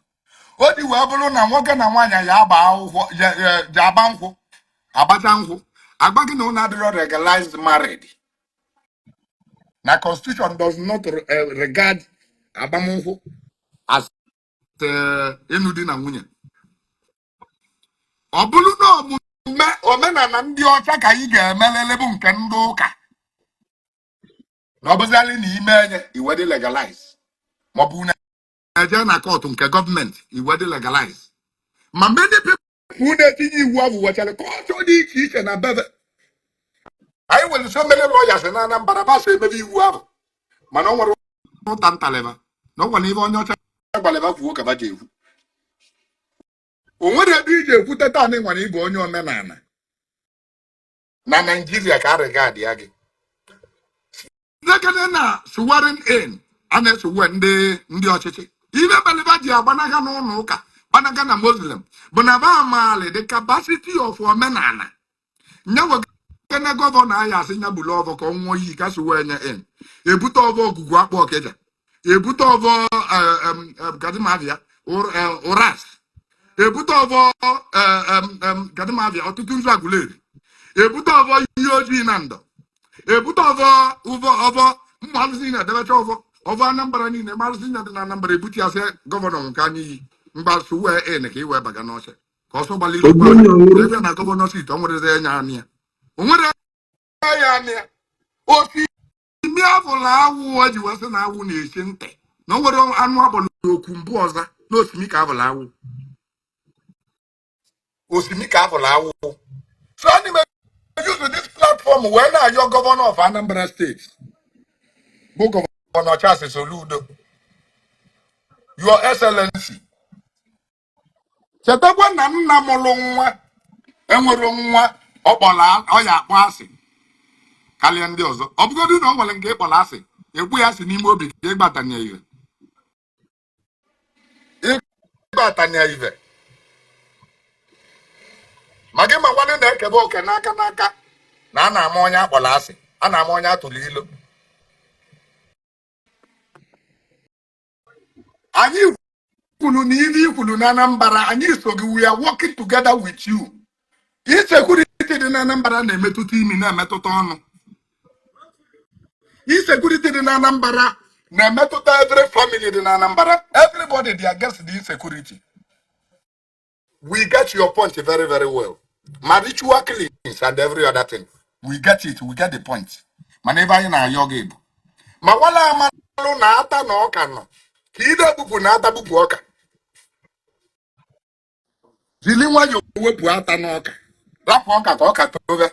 O ji wee bụrụ na nwoke na nwaanyị ya agba akwụkwọ ji agba nkwụ, agbacha nkwụ, agba gị na ụnụ adịrọ legalized married, na constitution does not regard agbamnkwụ as ịnụ di na nwunye. Ọ bụrụ na omume omenala ndị ọcha ka anyị ga-emelele bụ nke ndị ụka, na ọ bụzialị na ime enye iwe dị legalize, maọbụ na eje na court nke gọọmenti iwe dị legalize. Ma many people na-etinye iwu ahụ wechara kọlchọ dị iche iche na bebe. Anyị nwere so many lawyers na Anambra basa emebe iwu ahụ, mana ọ nwere ụta ntalịba na ọ nwere ibe onye ọcha gbalịba kwuo ka ba ji ekwu. O nwere ebe iji ekwute taa na ịnwere ịbụ onye omenala na Naijiria ka arịga ya gị nekene na swearing in a na-esowe ndị ọchịchị. Ibe baliba ji agbanaga n'ụlọ ụka, gbanaga na Muslim, bụ na ba amaali the capacity of omenala. Nya wegene governor anyị asị nya bulu ọvọ ka ọ nwụọ iyi ka sowe nye in, ebute ọvọ ogugu akpọ ọkịja, ebute ọvọ gadimavia ụras, ebute ọvọ gadimavia ọtụtụ nzu agụleri, ebute ọvọ ihe ojii na ndọ, ebute ọvọ ụvọ ọvọ mma alụsị na-edebecha ọvọ ọvọ Anambra niile, ma alụsị niile dị na Anambra, ebute ya sị governor nke anyị yi mgbasu wee en ka ị wee baga n'ọcha ka ọsọ gbalị. Ogbu onye ọhụrụ. Ebe na governor seat, o nwere enya anya ya, o nwere ya anya ya osi imi afụla awụ o ji wee sị na awụ na-echi ntị na o nwere anụ akpọrọ okwu mbụ ọza na osimi ka afụla awụ, osimi ka afụla awụ. So ana m use this platform wee na-ayọ governor of Anambra State bụ Governor Charles Soludo. Your Excellency, chetakwa na nna mụrụ nwa enwere nwa ọ kpọrọ ọ ya akpọ asị karịa ndị ọzọ. Ọ bụgodị na ọ nwere nke ịkpọrọ asị, ekwu ya asị n'ime obi gị, ịgbatanye ive, ịgbatanye ive ma gị ma nwanne na-ekebe oke n'aka n'aka na a na-ama onye akpọrọ asị, a na-ama onye atụrụ ilo. Anyị kwuru na ibe ikwuru na Anambra, anyị so gị. We are working together with you. Insecurity dị na Anambra na-emetụta imi, na-emetụta ọnụ. Insecurity dị na Anambra na-emetụta every family dị na Anambra. Everybody dị against the insecurity. We get your point very, very well. Ma ritual killings and every other thing, we get it, we get the point. Mana ebe anyị na-ayọ gị bụ ma wala amalụ na ata na ọka nọ ka ide bupụ na ata bupụ ọka, jiri nwayọọ wepụ ata n'ọka, rapụ ọka ka ọka tobe,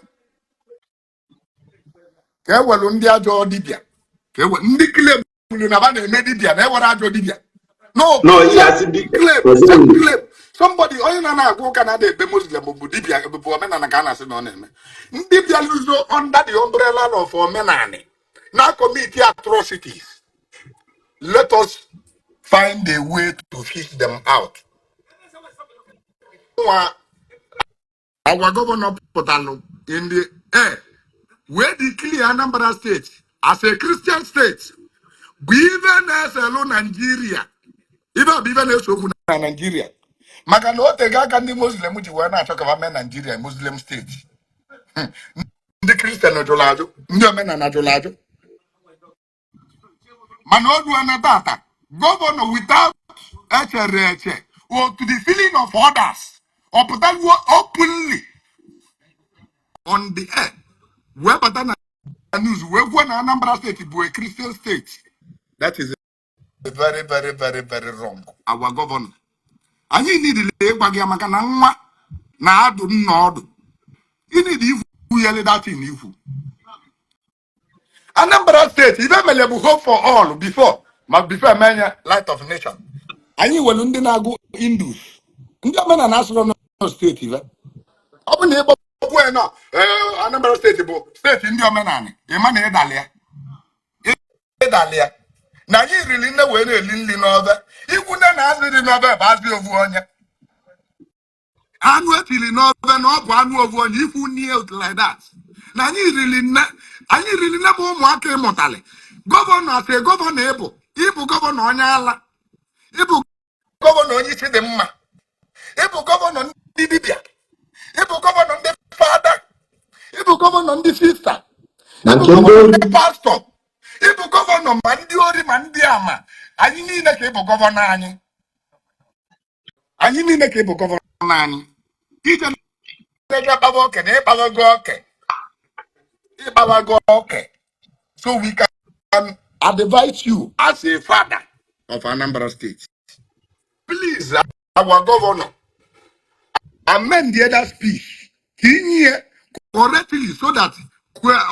ka ewelu ndị ajọ dibịa, ka ewe ndị claim na ba na-eme dibịa na ewere ajọ dibịa no. No, ihe asị dị claim ọzọ. Claim somebody, onye na na-agwa ụka na-ada ekpe Muslim bụ dibịa, bụ omenala ka a na-asị na ọ na-eme. Ndị bịaluzo under the umbrella of omenani na commit atrocities, let us find a way to fish them out. Nwa our governor pụtalụ in the air wee declare Anambra State as a Christian state bụ ife na-eselu Nigeria. Ife a bụ ife na-ese okwu na Nigeria, maka na o tego aka ndị Muslim ji wee na-achọ ka ha mee Nigeria Muslim state. Ndị Christian jụrụ ajụ, ndị omenala jụrụ ajụ, mana o ruo na tata, governor without echere eche or to the feeling of others, ọ pụtaruo openly on the air wee bata na news wee kwuo na Anambra State bụ a Christian state. That is very, very, very, very wrong. Our governor, anyị niile ịgwa gị ya, maka na nwa na-adụ nna ọdụ ịnidi ikwu ya datin ikwu Anambra State ife mere bụ Hope for All before, ma before emenye Light of Nation. Anyị nwere ndị na-agụ Hindus, ndị omenala asụrụ nọ steeti ife. Ọ bụ na ịgbakwu ya nọ Anambra State bụ steeti ndị omenala, ịma na ịdali ya, ịdali ya na anyị riri nne wee na-eli nri n'obe ikwu nne na azụ dị n'obe bụ azụ ovu onye, anụ etiri n'obe na ọ bụ anụ ovu onye ikwu nne like that. Na anyị riri nne, anyị riri nne bụ ụmụaka ịmụtali. Governor, asị governor, ịbụ governor onye ala, ịbụ governor onye isi dị mma, ịbụ governor ndị dibịa, ịbụ governor ndị fada, ịbụ governor ndị sister, na ịbụ nke ndị governor ori. Ndị pastọ, ịbụ governor ma ndị ori ma ndị ama, anyị niile ka ịbụ governor anyị. Anyị niile ka ịbụ governor anyị. Ije na-eje kpawa oke na ịkpawago oke, ịkpawago oke. So we can advise you as a father of Anambra State, please, our governor, amend the other speech ka inye correctly so that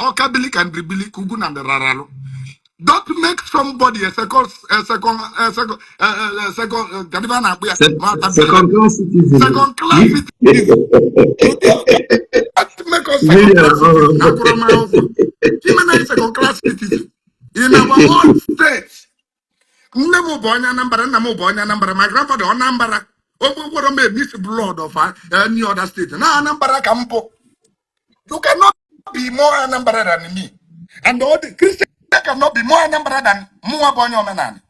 ọkabili can bili kugu na raralu. Don't make somebody a second kedu ife a na-akpọ ya? Ma tabili. Second class citizen. Second class citizen. You can't make us second class citizen. Agụrụ m akwụkwọ ime na second class citizen in our own state. Nne m bụ onye Anambra, nna m bụ onye Anambra, my grandfather ọ Anambra. Ogbogboro m mix blood of any other state na Anambra ka m bụ. You cannot be more Anambra than me, and all the Christian cannot be more Anambra than mụnwa bụ onye omenala.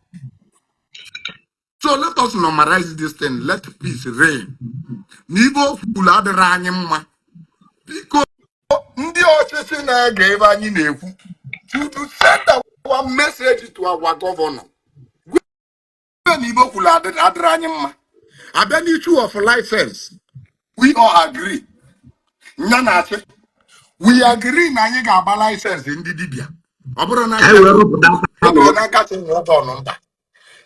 So let us normalize this thing. Let peace reign. Na ibe o kwuru adịrị anyị mma. Biko, ndị ọchịchị na-ege ebe anyị na-ekwu to send our message to our governor. Gwa na ibe o kwuru adịrị anyị mma. Abịa n'issue of license, we all agree nya na-achị, we agree na anyị ga-agba license ndị dibịa. Ọ bụrụ na Ka anyị wee rụpụta ọ bụrụ n'aka Chinwe Mba,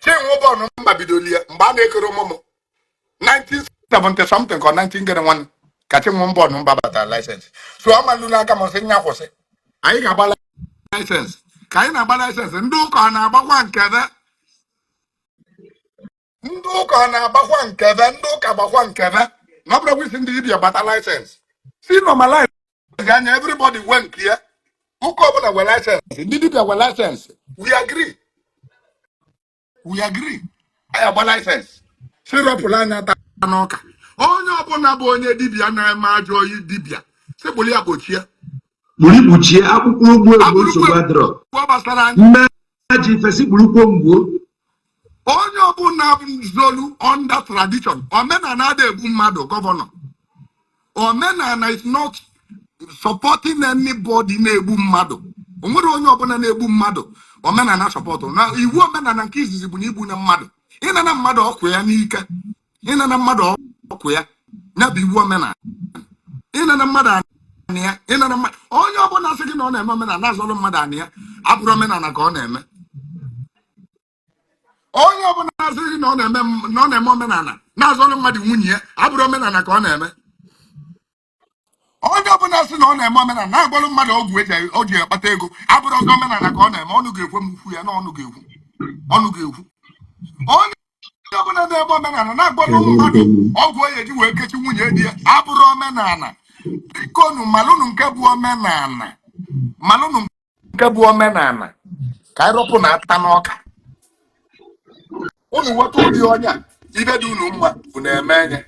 Chinwe Bọọlụ Mba bidolie mgbe a na-ekere ụmụ 1970 something ka ọ 19 gịnị nwanne ka Chinwe Bọọlụ Mba batara license. So amalụ n'aka m sị nya kwụsị. Anyị ga-agba license, ka anyị na-agba license, ndị ụka ọ na-agbakwa nkebe, ndị ụka ọ na-agbakwa nkebe, ndị ụka gbakwa nkebe na ọ bụrụ isi ndị dibịa gbata license si normalize anya, everybody nwe nke ya. Ụka ọbụla nwe license, ndị dibịa nwe license. We agree, we agree, anyị agba license. Si rọpụrụ anya taa n'ọka. Onye ọbụla bụ onye dibịa na-eme ajọ oyi dibịa, si kpụrụ ya kpochie. Kpuru ikpuchie akwụkwọ ugbo egbo. Akpụrụkpụ Nsogbu adịrọ. Egwu gbasara anyị. Mme ji ifesi kpurukwuo mgbuo. Onye ọbụla zolu under tradition, omenala ada egbu mmadụ. Governor, omenala is not supporting anybody na-egbu mmadụ. O nwere onye ọbụla na-egbu mmadụ omenala support. Na iwu omenala nke izizi bụ na igbu na mmadụ, ịnana mmadụ ọkụ ya n'ike, ịnana mmadụ ọkụ ya, ya bụ iwu omenala. Ịnana mmadụ anị ya, ịnana mmadụ, onye ọbụla sị gị na na ọ na-eme omenala na-azọrọ mmadụ anị ya, abụrụ omenala ka ọ na-eme. Onye ọbụla asịghị na ọ na-eme omenala na-azọrọ mmadụ nwunye ya, abụrụ omenala ka ọ na-eme. Onye ọbụla sị na ọ na-eme omenala na-agwalụ mmadụ ọgwụ eji o ji akpata ego, abụrụ ọzọ omenala ka ọ na-eme. Ọnụ ga-ekwe m ukwu ya na ọnụ ga-ekwu, ọnụ ga-ekwu. Onye ọbụla na-eme omenala na-agwalụ mmadụ ọgwụ o eji wee kechi nwunye di ya, abụrụ omenala. Bikonu, malụnụ nke bụ omenala, malụnụ nke bụ omenala, ka anyị rọpụ na ata n'ọka. Unu nweta ụdị onye a, ibe dị unu mma, unu eme nye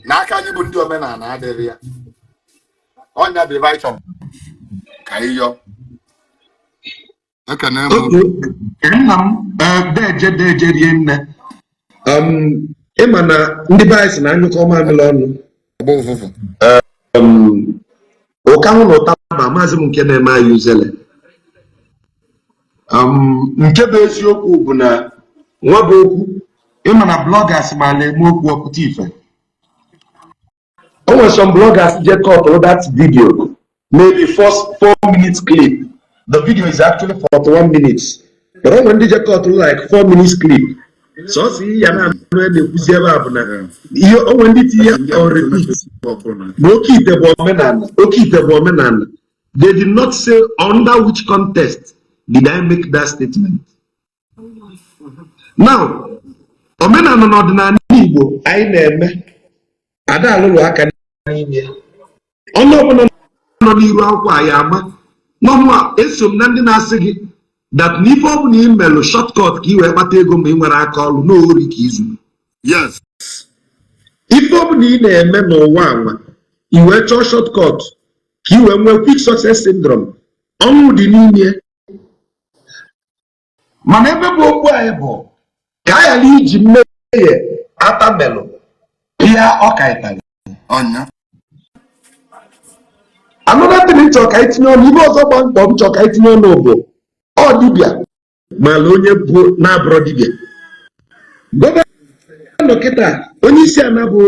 n'aka. Anyị bụ ndị omenala adịrị ya. Ọnya bụ ebe anyị chọrọ ka anyị yọọ. Ekene m. Okay. Nna m, deje deje rie nne. Ịma na ndị be anyị sị na anyụkọ mamịrị ọnụ ọgba ụfụfụ. Ụka hụ na ụta ma maazị m nke na-eme anyị uzele. Nke bụ eziokwu bụ na nwa bụ okwu. Ịma na bloggers maala eme okwu ọpụta ife. O nwere some bloggers je cut that video, maybe first 4 minutes clip. The video is actually 41 minutes, but o nwere ndị je cut like 4 minutes clip. Sọsọ ihe ya na-anụ ya na-ekwuzi ebe a bụ na ihe o nwere ndị tinye on repeat na oke ite bụ omenala, oke ite bụ omenala. They did not say under which context did I make that statement. Now, omenala na ọdịnala Igbo anyị na-eme ada alụlụ aka n'ime ya. Onye ọbụla nọ n'iru akwụkwọ a ya ama n'ọmụ a, eso m na ndị na-asị gị that na ife ọbụla ị melụ shortcut ka ị wee kpata ego ma ị nwere aka ọrụ n'ori ka izu. Ife ọbụla ị na-eme n'ụwa anwa i wee chọọ shortcut ka ị wee nwee quick success syndrome, ọnwụ dị n'ime ya. Mana ebe bụ okwu anyị bụ ka a ghara iji mmehie atamelụ pịa ọka ịtalị. Ọnya. Another thing m chọrọ ka anyị tinye ọnụ, ibe ọzọ gba mkpọ m chọrọ ka anyị tinye ọnụ bụ ọ dibịa mala onye bụ na-abụrọ dibịa. Governor kịta, onye isi ala bụ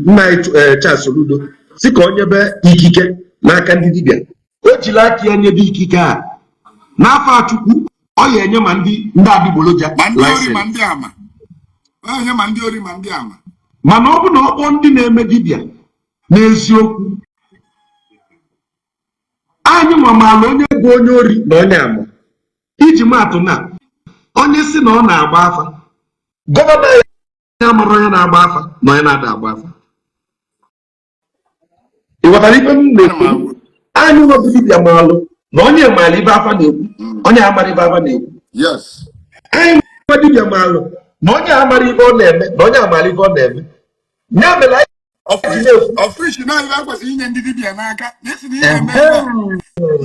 nna anyị Charles Soludo, si ka o nyebe ikike n'aka ndị dibịa. O jiri aka ya nyebe ikike a n'afọ a. Chukwu ọ ya enye ma ndị adịgboloja ma ndị ori ma license. Ndị ama onye, ma ndị ori ma ndị ama. Mana ọ bụ na ọkpọ ndị na-eme dibịa n'eziokwu, anyị nwa maala onye bụ onye ori na onye ama. Iji maatụ, na onye si na ọ na-agba afa, governor anyị amara onye na-agba afa na onye na-ada agba afa. Ị ghọtara ife m na-ekwu? Anyị nwa bụ dibịa maalụ na onye maala ibe afa na-ekwu, onye amara ibe afa na-ekwu. Anyị nwa dibịa maalụ na onye amara ibe ọ na-eme na onye amara ibe ọ na-eme. Ya mere anyị ji na-ekwu. Ọfrish na ibe ekwesịrị inye ndị dibịa n'aka na esi na ihe eme ebe a.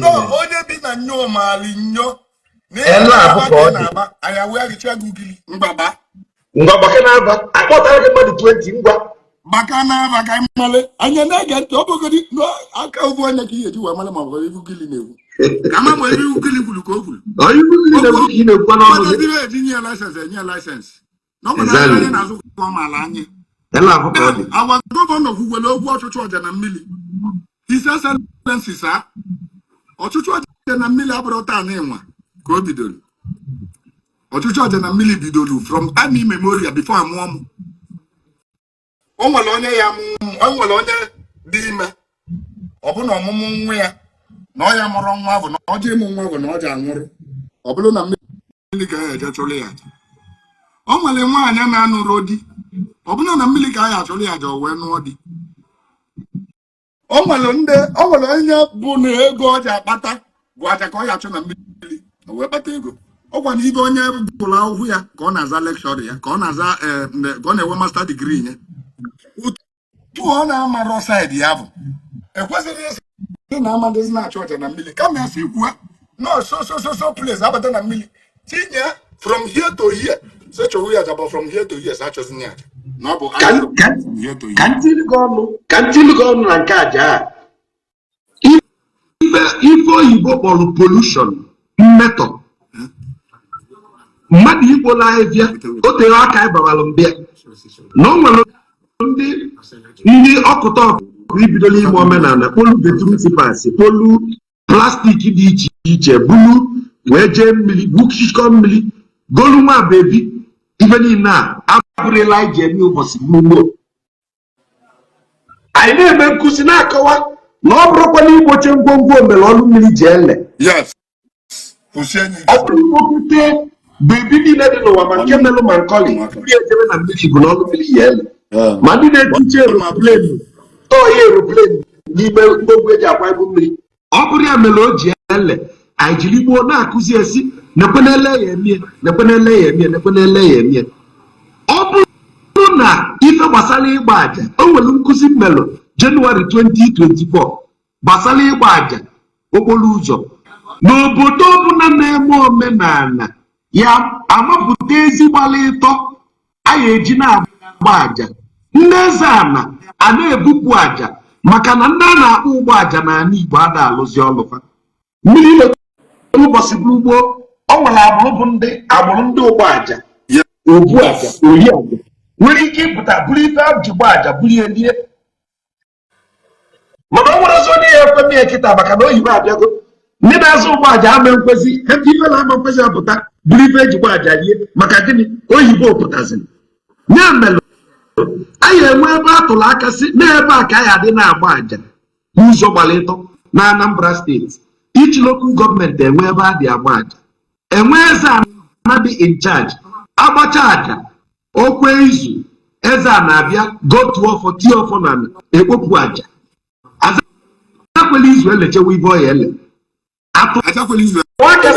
No, onye bi na nyo maali nyo na ihe Elu abụ na-agba ka ọ ka ị dị. na-agba anyị awụgharịcha gị ugili mgbaba. Ngwa, gbake na-aba, akpọtara gị mmadụ 20, ngwa. Gbaka na-aba ka anyị mmalị anya na-ege ntị. Ọ bụgodi aka ovu onye ka ihe eji wee malị ma ọ bụ ebe ugili na-ekwu, ka ama ma ebe ugili kwuru ka o kwuru. Onye iwu niile na-ekwu ka ị na-ekwukwa n'ọnụ gị. Gbadaziri eji nye ya license, enye ya license na ọ nwere anya na-azụ ka ọ maala anyị. Elu abụ ka ọ dị. Then our governor kwukwere okwu ọchụchụ ọja na mmiri. His Excellency sir, ọchụchụ ọja na mmiri abụrụ taa na ịnwa ka o bidoro. Ọchụchụ ọja na mmiri bidoro from time immemorial, before amụọ m. O nwere onye ya amụ, o nwere onye dị ime, ọ bụ na ọmụmụ nwa ya na ọ ya mụrụ nwa bụ na ọ ji ịmụ nwa bụ na ọ ji anwụrụ, ọ bụrụ na mmiri ka ya eje chụrụ ya aja. O nwere nwaanyị na-anụrụ di, ọ bụrụ na mmiri ka ya achụrụ ya aja, o wee nụọ di. O nwere ndị, o nwere onye bụ na ego ọ ji akpata bụ aja ka ọ ya achụ na mmiri, o wee kpata ego. Ọ gwa na ibe onye gụrụ akwụkwọ ya ka ọ na-aza lecture ya, ka ọ na-aza ka ọ na-enwe master degree nye otu ọ na-amarọ side ya bụ ekwesịghị ịsị na amadịzi na-achụ aja na mmiri, kama ya si kwuo no so so so so place abata na mmiri tinye from here to here, so chọrọ ya aja, but from here to here sa achọzi ya aja na ọ bụ ka aja ka from here to ka here. Ntili gị ọnụ, ka ntili gị ọnụ na nke aja a, ife oyibo kpọrọ pollution, mmetọ mmadụ igbola ahịhịa o tere aka anyị babalụ mbịa na o nwere ndị ọkụta. Ibidola ime omenala, kpolu bathroom slippers, kpolu plastic dị iche iche, bulu wee jee mmiri, gbukikọ mmiri, golu nwa baby. Ife niile a abụrụla anyị ji eme ụbọchị n'ugbo. Anyị na-eme nkụzi, na-akọwa na ọ bụrụkwa na igboche ngwongwo mere ọlụ mmiri ji ele. Yes, kwụsie enyi. Ọ bụrụ igbokwute baby niile dị n'ụwa, ma nke melụ ma nkọli mmiri ejebe na mmiri bụ na ọlụ mmiri ya ele, ma ndị na-etiche aeroplane, tọọ ya aeroplane n'ime ngwongwo eji akwa ibu mmiri, ọ bụrụ ya mere o ji ele. Anyị jiri gboo na-akụzi esi nekwenele ya emie, nekwenele ya emie, nekwenele ya emie. Ọ bụrụ na ife gbasara ịgba àjà, o nwere nkụzi mmelụ Jenụwarị 2024 gbasara ịgba àjà okporo ụzọ n'obodo ọbụla na-eme omenala ya, amapụta ezi gbara ịtọ a ya eji na-agba àjà. Ndị eze ana a na-ebupụ àjà, maka na ndị a na-akpọ ụgbọ àjà n'ala Igbo ada alụzi ọlụfa. Mmiri ileta ụbọchị bụrụ gboo, ọ nwere agbụrụ bụ ndị agbụrụ ndị ụgbọ àjà, obu àjà, ori àjà, nwere ike ịpụta bụrụ ife a ji gba àjà, bụrụ ya lie. Mana ọ nwere ọzọ onye ya ekwe m ya kịta, maka na oyibo abịago. Ndị na-azụ ụgbọ àjà ama nkwezi ife na ama nkwezi apụta bụrụ ife eji gba àjà lie. Maka gịnị? Oyibo pụtaziri. Ya mere anyị enwe ebe a tụrụ aka si n'ebe a ka anyị adị na-agba àjà n'ụzọ gbara ịtọ na Anambra Steeti. Each local government enwe ebe a dị agba àjà, enwe eze ana dị in charge. Agbacha àjà okwe izu, eze a na-abịa gotuo ọfọ, tie ọfọ na ekpopụ àjà. Azakwela izu elechewa ibe ọya ele atụ Achakwela izu. Aka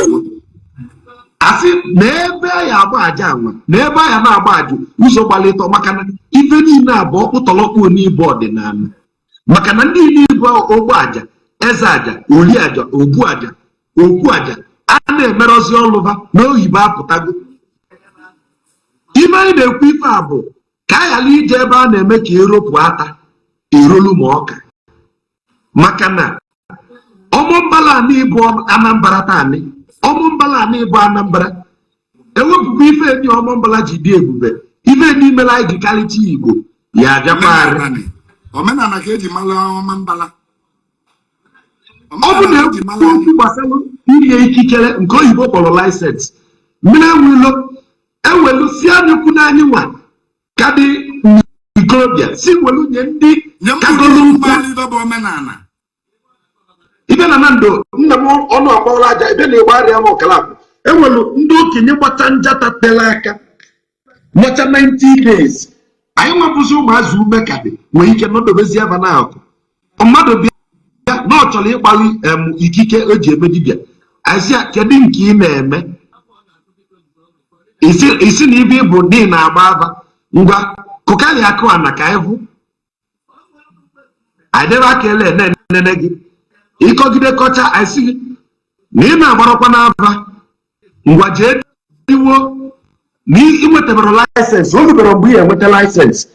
asị na ebe a ya agba àjà anwa na ebe a ya na-agba àjà ụzọ gbara ịtọ, maka na ife niile a bụ ọkpụtọrọkpụ n'ibe ọdịnala, maka na ndị niile bụ ogbo àjà, eze àjà, ori àjà, ogbu àjà, okwu àjà, a na-emerọzi ọlụva na oyibo apụtago. Ife anyị na-ekwu ife a bụ ka a ghara ije ebe a na-eme ka eropụ ata erolu ma ọka, maka na ọmụmbala anị bụ Anambra taanị, ọmụmbala anị bụ Anambra. Ewepụkwa ife ndị ọmụmbala ji dị ebube, ife ndị mere anyị ji karịcha Igbo ya abịakwarị. Omenala, omenala ka eji mara ọma mbala. Ọ bụ na Omenala ka eji mara ekwu anyị. okwu gbasara inye ikikere nke oyibo kpọrọ license, mmiri enwelo ewelu si anyị kwu n'anyị nwa ka dị ikorobịa si welu nye ndị nye kagolu mkpụrụ nka. Mara ibe bụ omenala. Ibe na na ndụ nna m ọnụ agbawala aja ebe na-egbe arịa m ọkala akụ. Enwelu ndị okenye gbata njata tere aka nọcha 90 days. Anyị nwepụzi ụmụazị ume ka dị, nwee ike nọdobezi ebe na akụ mmadụ bịa na ọ chọrọ ịkpali em ikike o ji eme dibịa. Asị ya, kedu nke ị na-eme? Isi na ibe ịbụ ndị na-agba ava, ngwa kụkarị akụ ana ka anyị hụ. Anyị debe aka ele nene gị, ịkọgide kọcha, anyị sị gị na ị na-agbarakwa n'ava, ngwa jee diwo na ị nwetabara license. O rubere mgbe ị enweta license.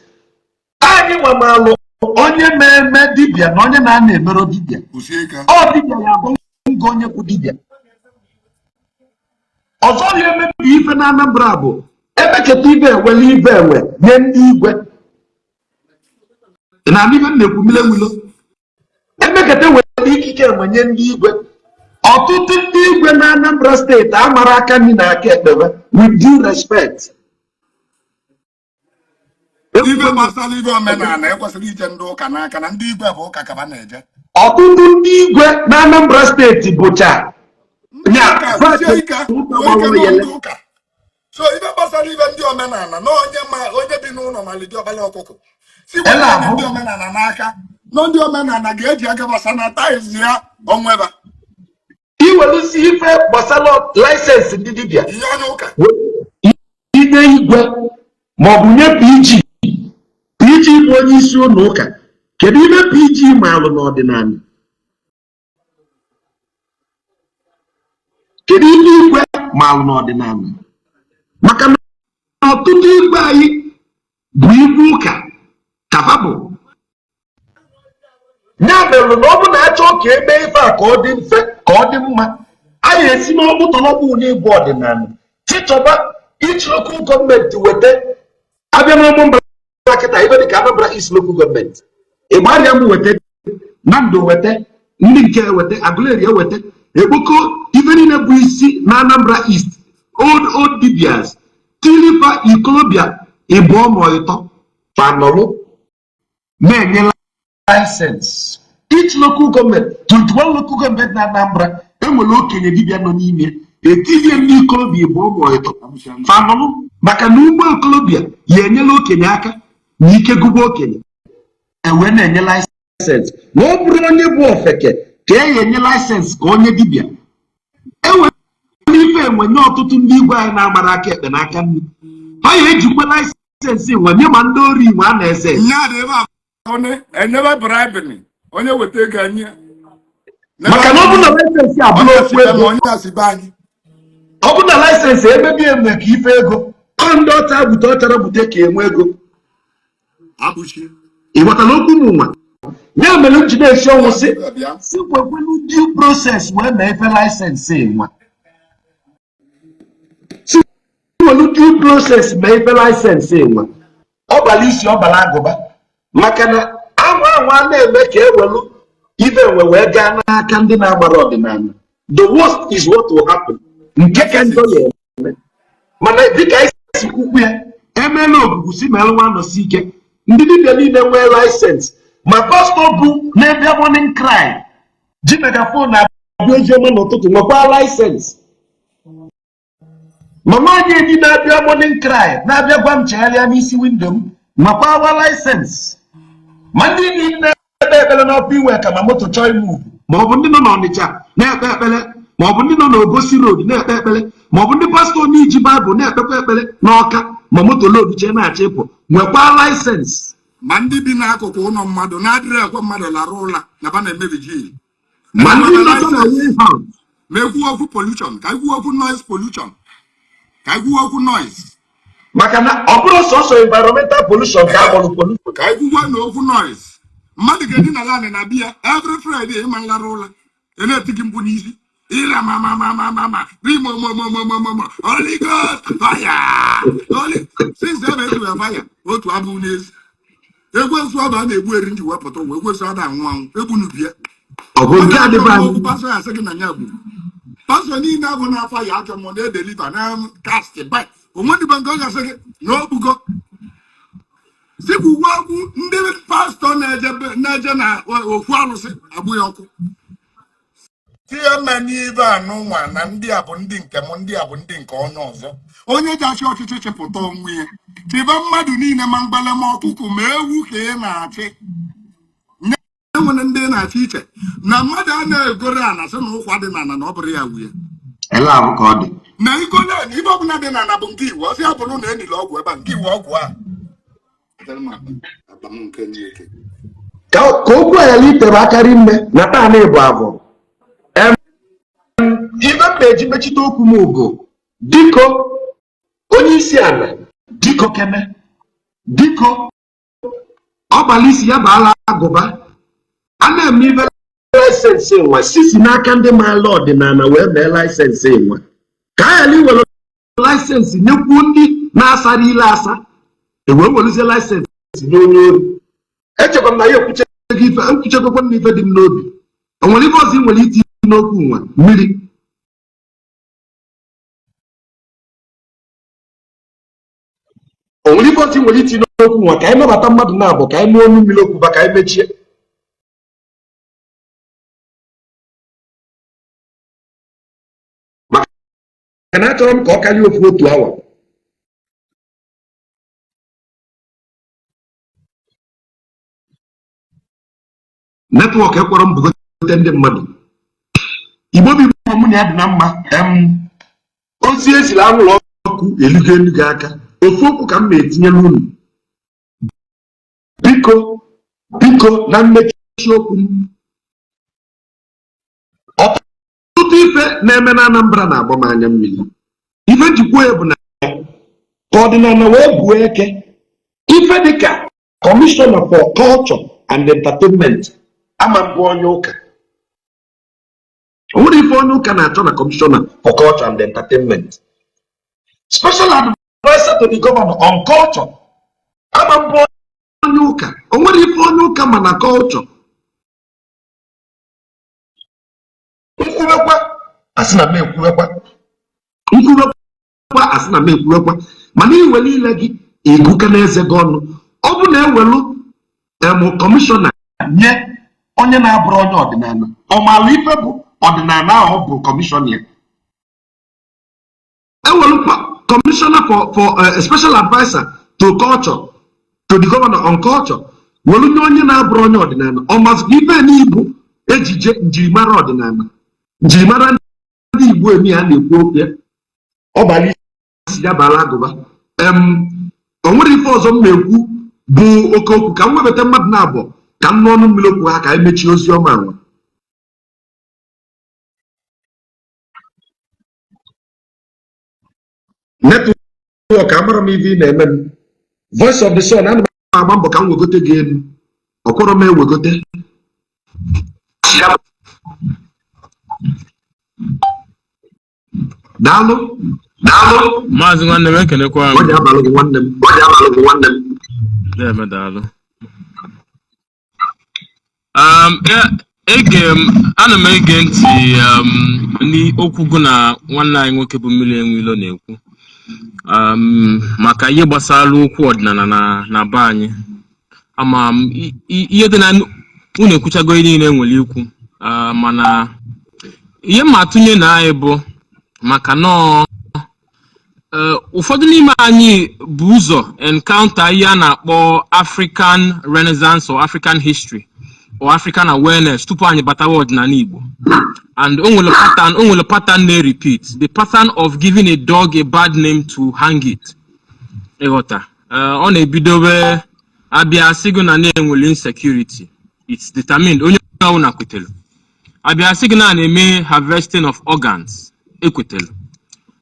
Anyị nwe malụ onye na-eme dibịa na onye na-ana emero dibịa. Kwụsie ike. Ọ dibịa ya bụ nga onye bụ dibịa ọzọ ya emebi ife na Anambra bụ emeketa ibe ewele ibe enwe nye ndị igwe. Ị na-anụ ibe m na-ekwu? Mmiri enwilo emeketa were ikike enwe nye ndị igwe. Ọtụtụ ndị igwe na Anambra Steeti amara aka nri na aka ekpebe, with due respect. Ibe gbasara ibe omenala ekwesịrị ije ndị ụka n'aka, na ndị igwe bụ ụka kaba na-eje. Ọtụtụ ndị igwe na Anambra Steeti bụcha ndị nya ụka. Kwụsie ike. Ụka kwuo ike. gbawara Nọ yele. Ndị ụka. So ibe gbasara ibe ndị omenala na onye ma onye bi n'ụlọ malite ọbala ọkụkọ si Ele were ahụ. ndị omenala n'aka na ndị omenala ga-eji aka sanitize ya onweba. Iwelusi ife gbasara license ndị dibịa ihe onye ụka inye igwe maọbụ nye PG. PG bụ onye isi ụlọ ụka. Kedu ibe PG maalụ n'ọdịnala? Kedu ife igwe maalụ n'ọdịnala? Maka na ọtụtụ igwe anyị bụ igwe ụka kafa bụ. Ya mere na ọ bụ na achọ ka eme ife a ka ọ dị mfe, ka ọ dị mma, anyị esi n'ọkpụtọrọkpụ n'ịbụ ọdịnala chichọba each local government weta. Abịa n'Ọmụmbala kịta, ibe dịka Anambra East Local Government, Ịgbarịa m weta, Nando weta, ndị nke weta, Aguleri eweta, ekpoko ife niile bụ isi na Anambra East, old old dibias tilifa ikolobịa ịbụọ ma ịtọ fanọlụ na-enye license. Each local government, 21 local government na Anambra, enwere okenye dibịa nọ n'ime, etizie ndị ikolobịa ịbụọ ma ịtọ fanọlụ, maka na ụmụ okolobịa ya enyela okenye aka na ike gụgba okenye ewee na-enye license. Ma ọ bụrụ onye bụ ofeke ka e enye license ka onye dibịa enwere ife enwe nye. Ọtụtụ ndị igwe anyị na-agbara aka ekpe n'aka nri, ha ya ejikwa license nwe nye ma ndị ori nwe a na-eze eze. Nya dị ebe a enyebe bribery, onye weta ego anyị. Maka na ọ bụ na license abụrụ okwu ego, onye asị be anyị. Ọ bụ na license emebi eme ka ife ego, ọ ndị ọcha bute ọchara bute ka enwe ego. Abụchi. Ị ghọtara okwu m nwa? Ya mere m ji na-esi ọnwụ sị bịa si kwekwenu due process wee mee ife license nwa, si welu due process mee ife license nwa. Ọ bara isi, ọ bara agụba, maka na anwa anwa na-eme ka ewelu ife enwe wee gaa n'aka ndị na-agbara ọdịnala. The worst is what will happen, nke ka njọ ya eme. Mana dịka anyị si kwukwu ya, emeela ogugu si meelụ nwa nọsi ike, ndị dibịa niile nwee license, ma pastọ bụ na-ebịa morning cry ji megaphone na-abịa oziọma n'ụtụtụ nwekwa license, ma nwaanyị edi na-abịa morning cry na-abịa gwa m chegharịa n'isi window m nwekwa license, ma ndị niile na-ekpe ekpere n'Upper Iweka ma moto chọọ imove, ma ọ bụ ndị nọ n'Ọnịcha na-ekpe ekpere, ma ọ bụ ndị nọ n'Obosi Road na-ekpe ekpere, ma ọ bụ ndị pastọ n'iji Baịbụl na-ekpekwa ekpere n'Ọka ma moto load chee na-achọ ịpụ nwekwa license. Ma ndị bi n'akụkụ ụlọ mmadụ na-adịrị ekwe mmadụ lara ụla na ba na-eme vigil. Ma ndị nọcha na warehouse. Ma ekwu okwu pollution, ka ekwu okwu noise pollution, ka ekwu okwu noise. Maka na ọ bụrụ sọsọ environmental pollution ka a kpọrọ pollution. Ka ekwukwa na okwu noise, mmadụ ga-edina lanị na biya every Friday, ịma nlara ụla, ị na-eti gị mkpu n'isi ịra ma ma ma ma ma ma rimomomomomomom Holy Ghost fire, Holy since ebe esi wee fire otu abụ n'ezi ekwensu ọdụ a na-egbu eri nji wepụta ụwa, ekwensu ada anwụ anwụ egbunubie. Ọ bụ nke adịba okwu anyị. Pastọ ya asị gị na ya gburu pastọ niile abụ n'afọ ya ajọ mmụọ na-edeliver na cast by onwedịbe nke ọ ga-asị gị na okpugo sikwuwe okwu. Ndị pastọ na-eje na okwu alụsị agbụ ya ọkụ tie mme n'ibe anụnwa na ndị a bụ ndị nke m, ndị a bụ ndị nke onye ọzọ. Onye ji achị ọchịchị chịpụta onwe ya, chịba mmadụ niile, ma mgbele ma ọkụkụ ma ewu ka ị na-achị. Enwere ndị na-achị iche na mmadụ a na-egoro ana sị na ụkwa dị n'ana na ọ bụrụ ya wuye. Ele ahụ ka ọ dị. Na igolo na ibe ọbụla dị n'ana bụ nke iwu ọsị ya bụrụ na enile ọgwụ ebe a nke iwu ọgwụ a. Akpa m nke Nneke. Ka okwu a ghara itere akarị nne na taa na ịbụ abụ ife m na-eji mechite okwu m bụ, diko onye isi ala, diko kene, diko ọgbala isi ya baala agụba, a na-eme ife license nwa sisi n'aka ndị maala ọdịnala wee mee license nwa, ka a ghara iwere license nyekwuo ndị na-asara ile asa, ewee werezie license nye onye ori. Echekwa m na ya ekwuchego ife, ekwuchegokwa m ife dị m n'obi. O nwere ife ọzọ ị nwere itinye n'okwu nwa mmiri? O nwere ife ọzọ ị nwere itinye n'okwu nwa, ka anyị nabata mmadụ na-abụ, ka anyị mụọ ọnụ mmiri okwu ba, ka anyị mechie, maka na achọrọ m ka ọ karịa ofu otu awa. Network ekwerọ m bugote ndị mmadụ. Igbo bụ Igbo, mụ na ya dị na mma. Ozi eziri anwụrụ ọkụ elugo elugo aka. Ofu okwu ka m na-etinyere unu, biko biko, na mmechi okwu m. Ọtụtụ ife na-eme na Anambra na-agba m anya mmiri. Ife njikwa ya bụ na ka ọdịnala wee buo eke, ife dịka Commissioner for Culture and Entertainment ama mbụ onye ụka. O nwere ife onye ụka na-achọ na Commissioner for Culture and Entertainment? Special Adviser to the Governor on Culture ama mbụ onye ụka. O nwere ife ife onye ụka ma na culture. Nkwuwekwa, asị na m ekwuwekwa. Nkwuwekwa, asị na m ekwuwekwa. Mana iwere ile gị eguka n'eze gị ọnụ. Ọ bụ na ewelu em commissioner nye onye na-abụrụ onye ọdịnala, ọ maara ife bụ ọdịnala ahụ bụ commissioner ya. Ewelu commissioner for special adviser to culture, to the governor on culture, welu nye onye na-abụrụ onye ọdịnala, ọ mazikwa ife n'ibu ejije njirimara ọdịnala, njirimara ndị Igbo emi a na-ekwu okwu ya. Ọ bara isi ya bara agụba. Em o nwere ife ọzọ m na-ekwu bụ oke okwu ka m webata mmadụ na abụọ ka m n'ọnụ mmiri okwu ha ka anyị mechie ozi ọma nwa. Network, amara m ife ị na-eme m. Voice of the Sun, ana m agba mbọ ka m wegote gị elu, ọkwọrọ m ewegote. Daalụ, daalụ. Maazị nwanne m, ekenekwa m. Ọ dị abalị gị nwanne m, ọ dị abalị gị nwanne m. Deme, daalụ. Ege m, ana m ege ntị n'okwu gụ na nwanne anyị nwoke bụ Mmiri Enweilo na-ekwu maka ihe gbasara okwu ọdịnala na be anyị. Ama m ihe dị na unu ekwuchago ihe niile nwere ikwu, mana ihe m atụnye na anyị bụ maka nọọ ụfọdụ n'ime anyị bụ ụzọ encounter ihe a na-akpọ African Renaissance or African history or African awareness tupu anyị batawa ọdịnala Igbo. And o nwere pattern na-repeat, the pattern of giving a dog a bad name to hang it. Ịghọta? Ọ na-ebidowe abịa sị gị na na-enwere insecurity, it's determined, onye ọbụla kwetere. Abịa sị gị na na-eme harvesting of organs, ekwetelu.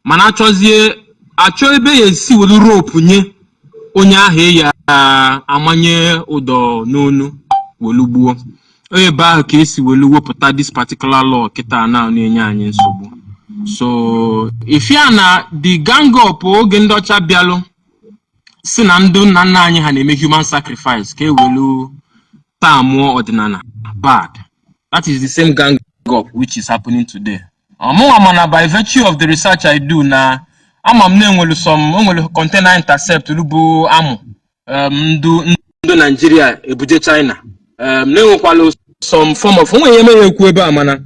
Mana achọzie achọ ebe ya esi were rope nye onye ahụ ya amanye ụdọ n'onu welu gbuo ebe ahụ ka esi welu wepụta this particular law kịta na na-enye anyị nsogbu. So ifia na the gang up oge ndị ọcha bịalụ si na ndị nna nna anyị ha na-eme human sacrifice ka ewelu taa mụọ ọdịnala bad, that is the same gang up which is happening today. Ọmụnwa, mana by virtue of the research I do, na ama m na enwelu some, onwelu container intercept bụ amụ ndụ Nigeria ebuje China, na-enwekwala some form of onwe ihe mere ekwu ebe a. Mana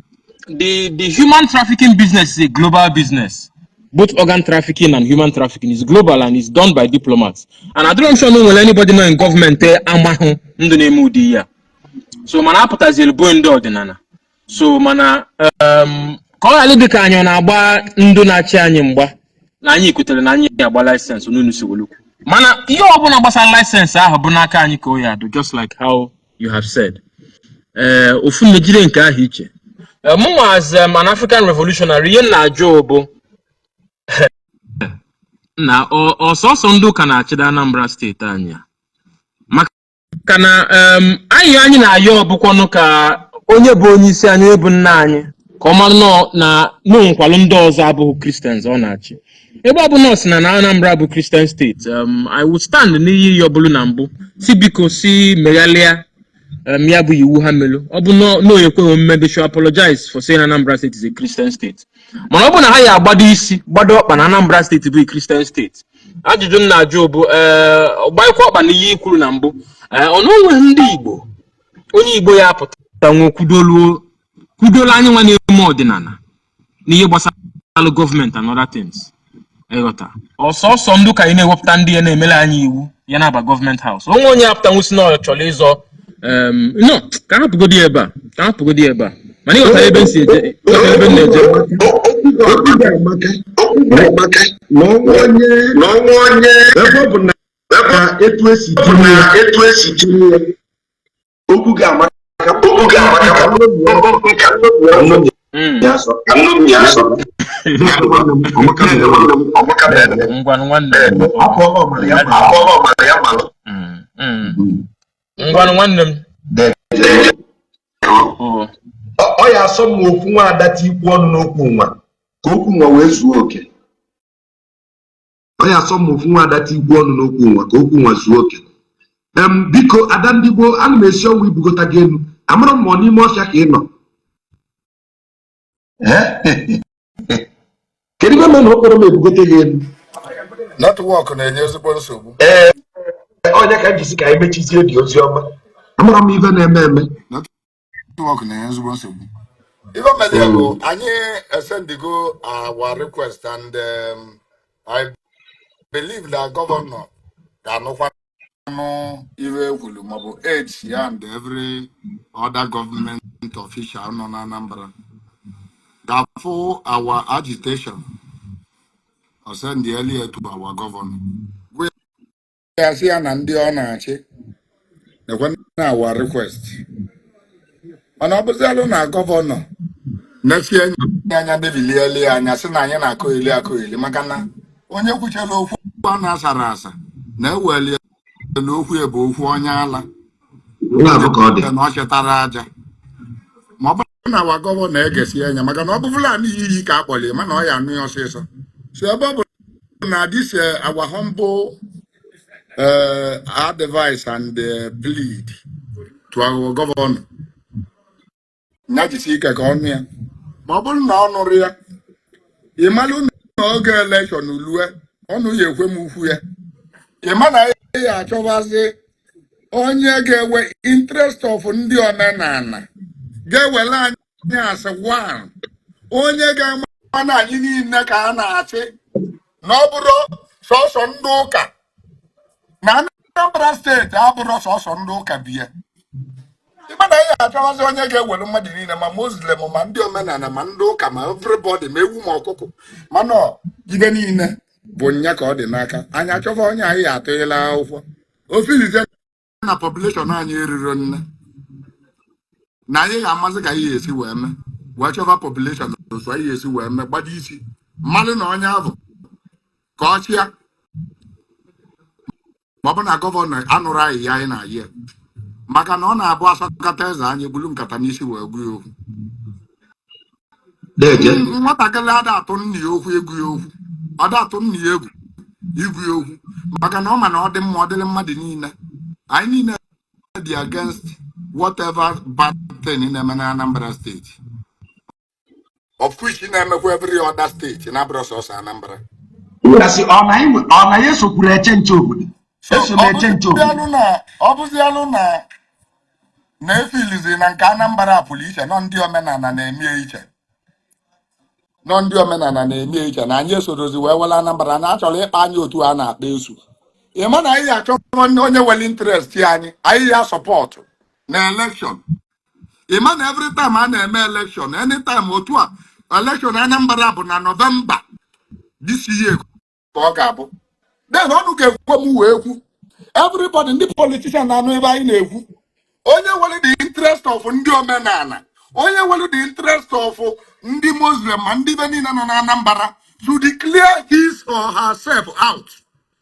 the human trafficking business is a global business. Both organ trafficking and human trafficking is global and is done by diplomats, and adịrọ m sure na o nwere anybody nọ in government amahụ ndụ na-eme ụdị ya. So mana apụtaziri bụ ndị ọdịnala. So mana ka ọ ghara dị ka anyị ọ na-agba ndụ na-achị anyị mgba na anyị kwetere na anyị agba license n'unu si welukwu, mana ihe ọbụla gbasara license ahụ bụ n'aka anyị ka o ya adụ, just like how you have said. Ee, ofu mmejide nke ahụ iche. Mụnwa as an African revolutionary, ihe m na-ajụ bụ na ọsọsọ ndị ụka na-achịda Anambra steeti anyị a, maka na anyị na-ayọ ọbụkwanụ ka onye bụ onye isi anyị, onye bụ nna anyị, ka ọ mara na n'onwekwalụ ndị ọzọ abụghị Christians ọ na-achị. Ebe ọ bụ na ọ sị na Anambra bụ Christian steeti, I would stand n'iyi ya ọbụlụ na mbụ si biko si meghalịa ya bụ iwu ha melu. Ọ bụ na o ekweghị omume, they should apologize for saying Anambra State is a Christian state. Mana ọ bụ na ha ya agbado isi gbado ọkpa na Anambra State bụ a Christian state, ajụjụ m na-ajụ bụ, ee, gbanyekwa ọkpa na ihe i kwuru na mbụ, ee, ọ na onweghị ndị Igbo, onye Igbo ya apụta nwe kwudolu anyị nwa na-eme ọdịnala n'ihe gbasara gọọmenti and other things? Ịghọta? Ọsọsọ ndị ụka anyị na-ewepụta ndị ya na-emere anyị iwu ya na-aba government house, onwe onye apụta nwụsị na ọ chọrọ ịzọ no, ka hapụgodi ebe a, ka hapụgodi ebe a. Mana ịghọtara ebe m si eje, ịghọtara ebe m na-eje. Okwu ga-amaka, okwu ga-amaka na ọnwa onye ebe ọ bụ na etu esi tinye ya, etu esi tinye ya, okwu ga-amaka, okwu ga-amaka ya sọ ya sọ. Ngwanụ nwanne m. Akọọla ọmara ya malụ, akọọla ọmara ya malụ. Ngwanụ nwanne m. Oh. Ọ ya asọ m okwu nwa ada tikwu ọnụ n'okwu nwa ka okwu nwa wee zuo oke. Ọ ya asọ m ofu nwa ada tikwu ọnụ n'okwu nwa ka okwu nwa zuo oke. Biko, ada ndị gboo, ana m esi ọnwụ ibugota gị elu. Amara m ma ọ n'ime ọfịa ka ị nọ. Eh? Kedu ihe mere na okporo m ebugote gị elu? Network na-enye ezigbo nsogbu. Ee, onye ka m jisi ka anyị mechizie dị ozi ọma. Amara m ife na-eme eme. Network na-enye ezigbo nsogbu. Ife mere bụ anyị esendigo our request and I believe that governor ga-anụkwa nụ ife ekwulu, maọbụ aides ya and every other government official nọ na Anambra ga-afụ our agitation or send the earlier to our governor. Gwa ya, sị ya na ndị ọ na-achị nekwe na our request. Mana ọ bụzialụ na governor na-esi anya mebilielu ya anya, sị na anyị na-akụ ili akụ ili, maka na onye kwuchara okwu a na-asara asa na-eweli na okwu ya bụ okwu onye ala. Na-abụ ka ọ dị. Na ọ chetara aja ma ọ bụrụ na our governor na-egesi anya, maka na ọ bụ Fulani iyi ka a kpọrọ ya, mana ọ ya anụ ya ọsịsọ. So ebe ọ bụ na this our humble advice and plead to our governor, ya jisi ike ka ọnụ ya. Ma ọ bụrụ na ọ nụrụ ya, ị malụ na oge election lue, ọnụ ya ekwe m ukwu ya. Ị ma na ya achọbazi onye ga-ewe interest of ndị omenala, ga-ewere anyị as one, onye ga-ama na anyị niile ka a na-achị, na ọ bụrụ sọsọ ndị ụka na Anambra Steeti, abụrụ sọsọ ndị ụka bie. Ịma na anyị achọwazi onye ga-ewere mmadụ niile, ma Muslim, ma ndị omenala, ma ndị ụka, ma everybody, ma ewu ma ọkụkọ, mana ibe niile bụ nya ka ọ dị n'aka anyị. Achọwa onye anyị atụghịla akwụkwọ ofilize na population anyị eriro nne, na anyị ga-amasị ka anyị ga-esi wee mee, wee chọba population otu anyị ga-esi wee mee gbado isi mmadụ na onye ahụ ka ọ chịa. Ma ọ bụ na governor anụrụ anyị ya, anyị na-ayị ya, maka na ọ na-abụ asọkata eze anyị bulu nkata n'isi wee gwu ya okwu. Deje. Nwatakịrị ada atụ nna ya okwu egwu ya okwu, ọ da atụ nna ya egwu igwu ya okwu, maka na ọ ma na ọ dị mma, ọ dịrị mmadụ niile. Anyị niile dị against whatever bad thing na-eme na Anambra Steeti, of which na-emekwa every other steeti na-abụrụ sọsọ Anambra. Gasị ọ na anyị ọ na ya esokwuru eche nche obodo. So eso m ọ eche nche obodo. bụzialụ na ọ bụzialụ na na-efilizi na nke Anambra pụrụ iche, nọ ndị omenala na-eme iche, nọ ndị omenala na-eme iche, na anyị esorozi wee were Anambra na achọrọ ịkpa anyị otu a na-akpa esu. Ị ma na anyị achọ onye nwere interest anyị, anyị ya support na election. Ị ma na every time a na-eme election, anytime otu a election Anambra bụ na November this year ka ọ ga-abụ, then ọnụ ga-ekwe m wee kwu. Everybody, ndị politician na-anụ ebe anyị na-ekwu, onye nwere the interest of ndị omenala, onye nwere the interest of ndị Muslim, ma ndị be niile nọ na Anambra, to declare his or herself out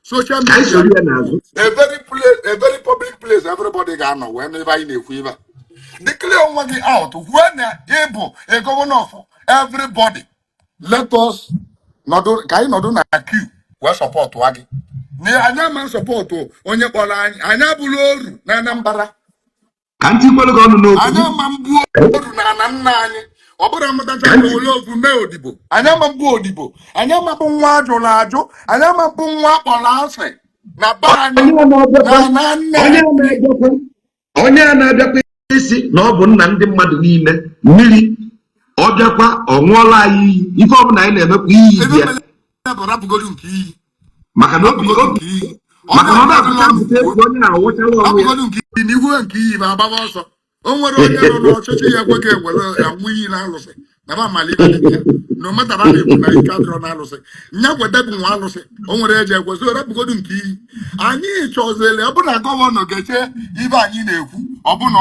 social Ka anyị media soro ya n'azụ. A very place, a very public place everybody ga-anọ wee nụ ebe anyị na-ekwu ebe a. Declare onwe gị out kwuo na ị bụ a governor of everybody. Let us nọdụ ka anyị nọdụ na queue wee support gị. Na anyị ama support onye kpọrọ anyị, anyị abụrụ oru na Anambra. Ka ntị kwelu gị ọnụ n'okwu. Anyị ama mbụ oru na ana nna anyị. Ọ bụrụ amụtacha Ka na ntị ole ofu mee odibo, anyị ama mbụ odibo, anyị ama bụ nwa ajụrụ ajụ, anyị ama bụ nwa akpọrọ asị na be anyị onye na-abịakwa na na nna onye na-abịakwa onye a na-abịakwa isi na ọ bụ nna ndị mmadụ niile mmiri, ọ bịakwa ọ ṅụọla anyị iyi, ife ọbụla anyị na-emekwa iyi ebe dị ya. Mere bụ rapụgodu nke iyi. Maka na obi Rapụgodu obi nke iyi. Maka na ọ Onye na-apụta ọbụla apụta egwu, onye na-awụchala onwe ya. Rapụgodu nke iyi na ihu nke iyi ma agbaba ọsọ. O nwere onye nọ n'ọchịchị ya ekwe ka ewere anwụ iyi na alụsị na ba mala ibe dị ya na ometara na-ekwu na ike adịrọ na alụsị nya kweta bụ nwa alụsị. O nwere eji ekwe so rapụgodu nke iyi. Anyị chọziri ọ bụ na governor ga-eche ibe anyị na-ekwu, ọ bụ na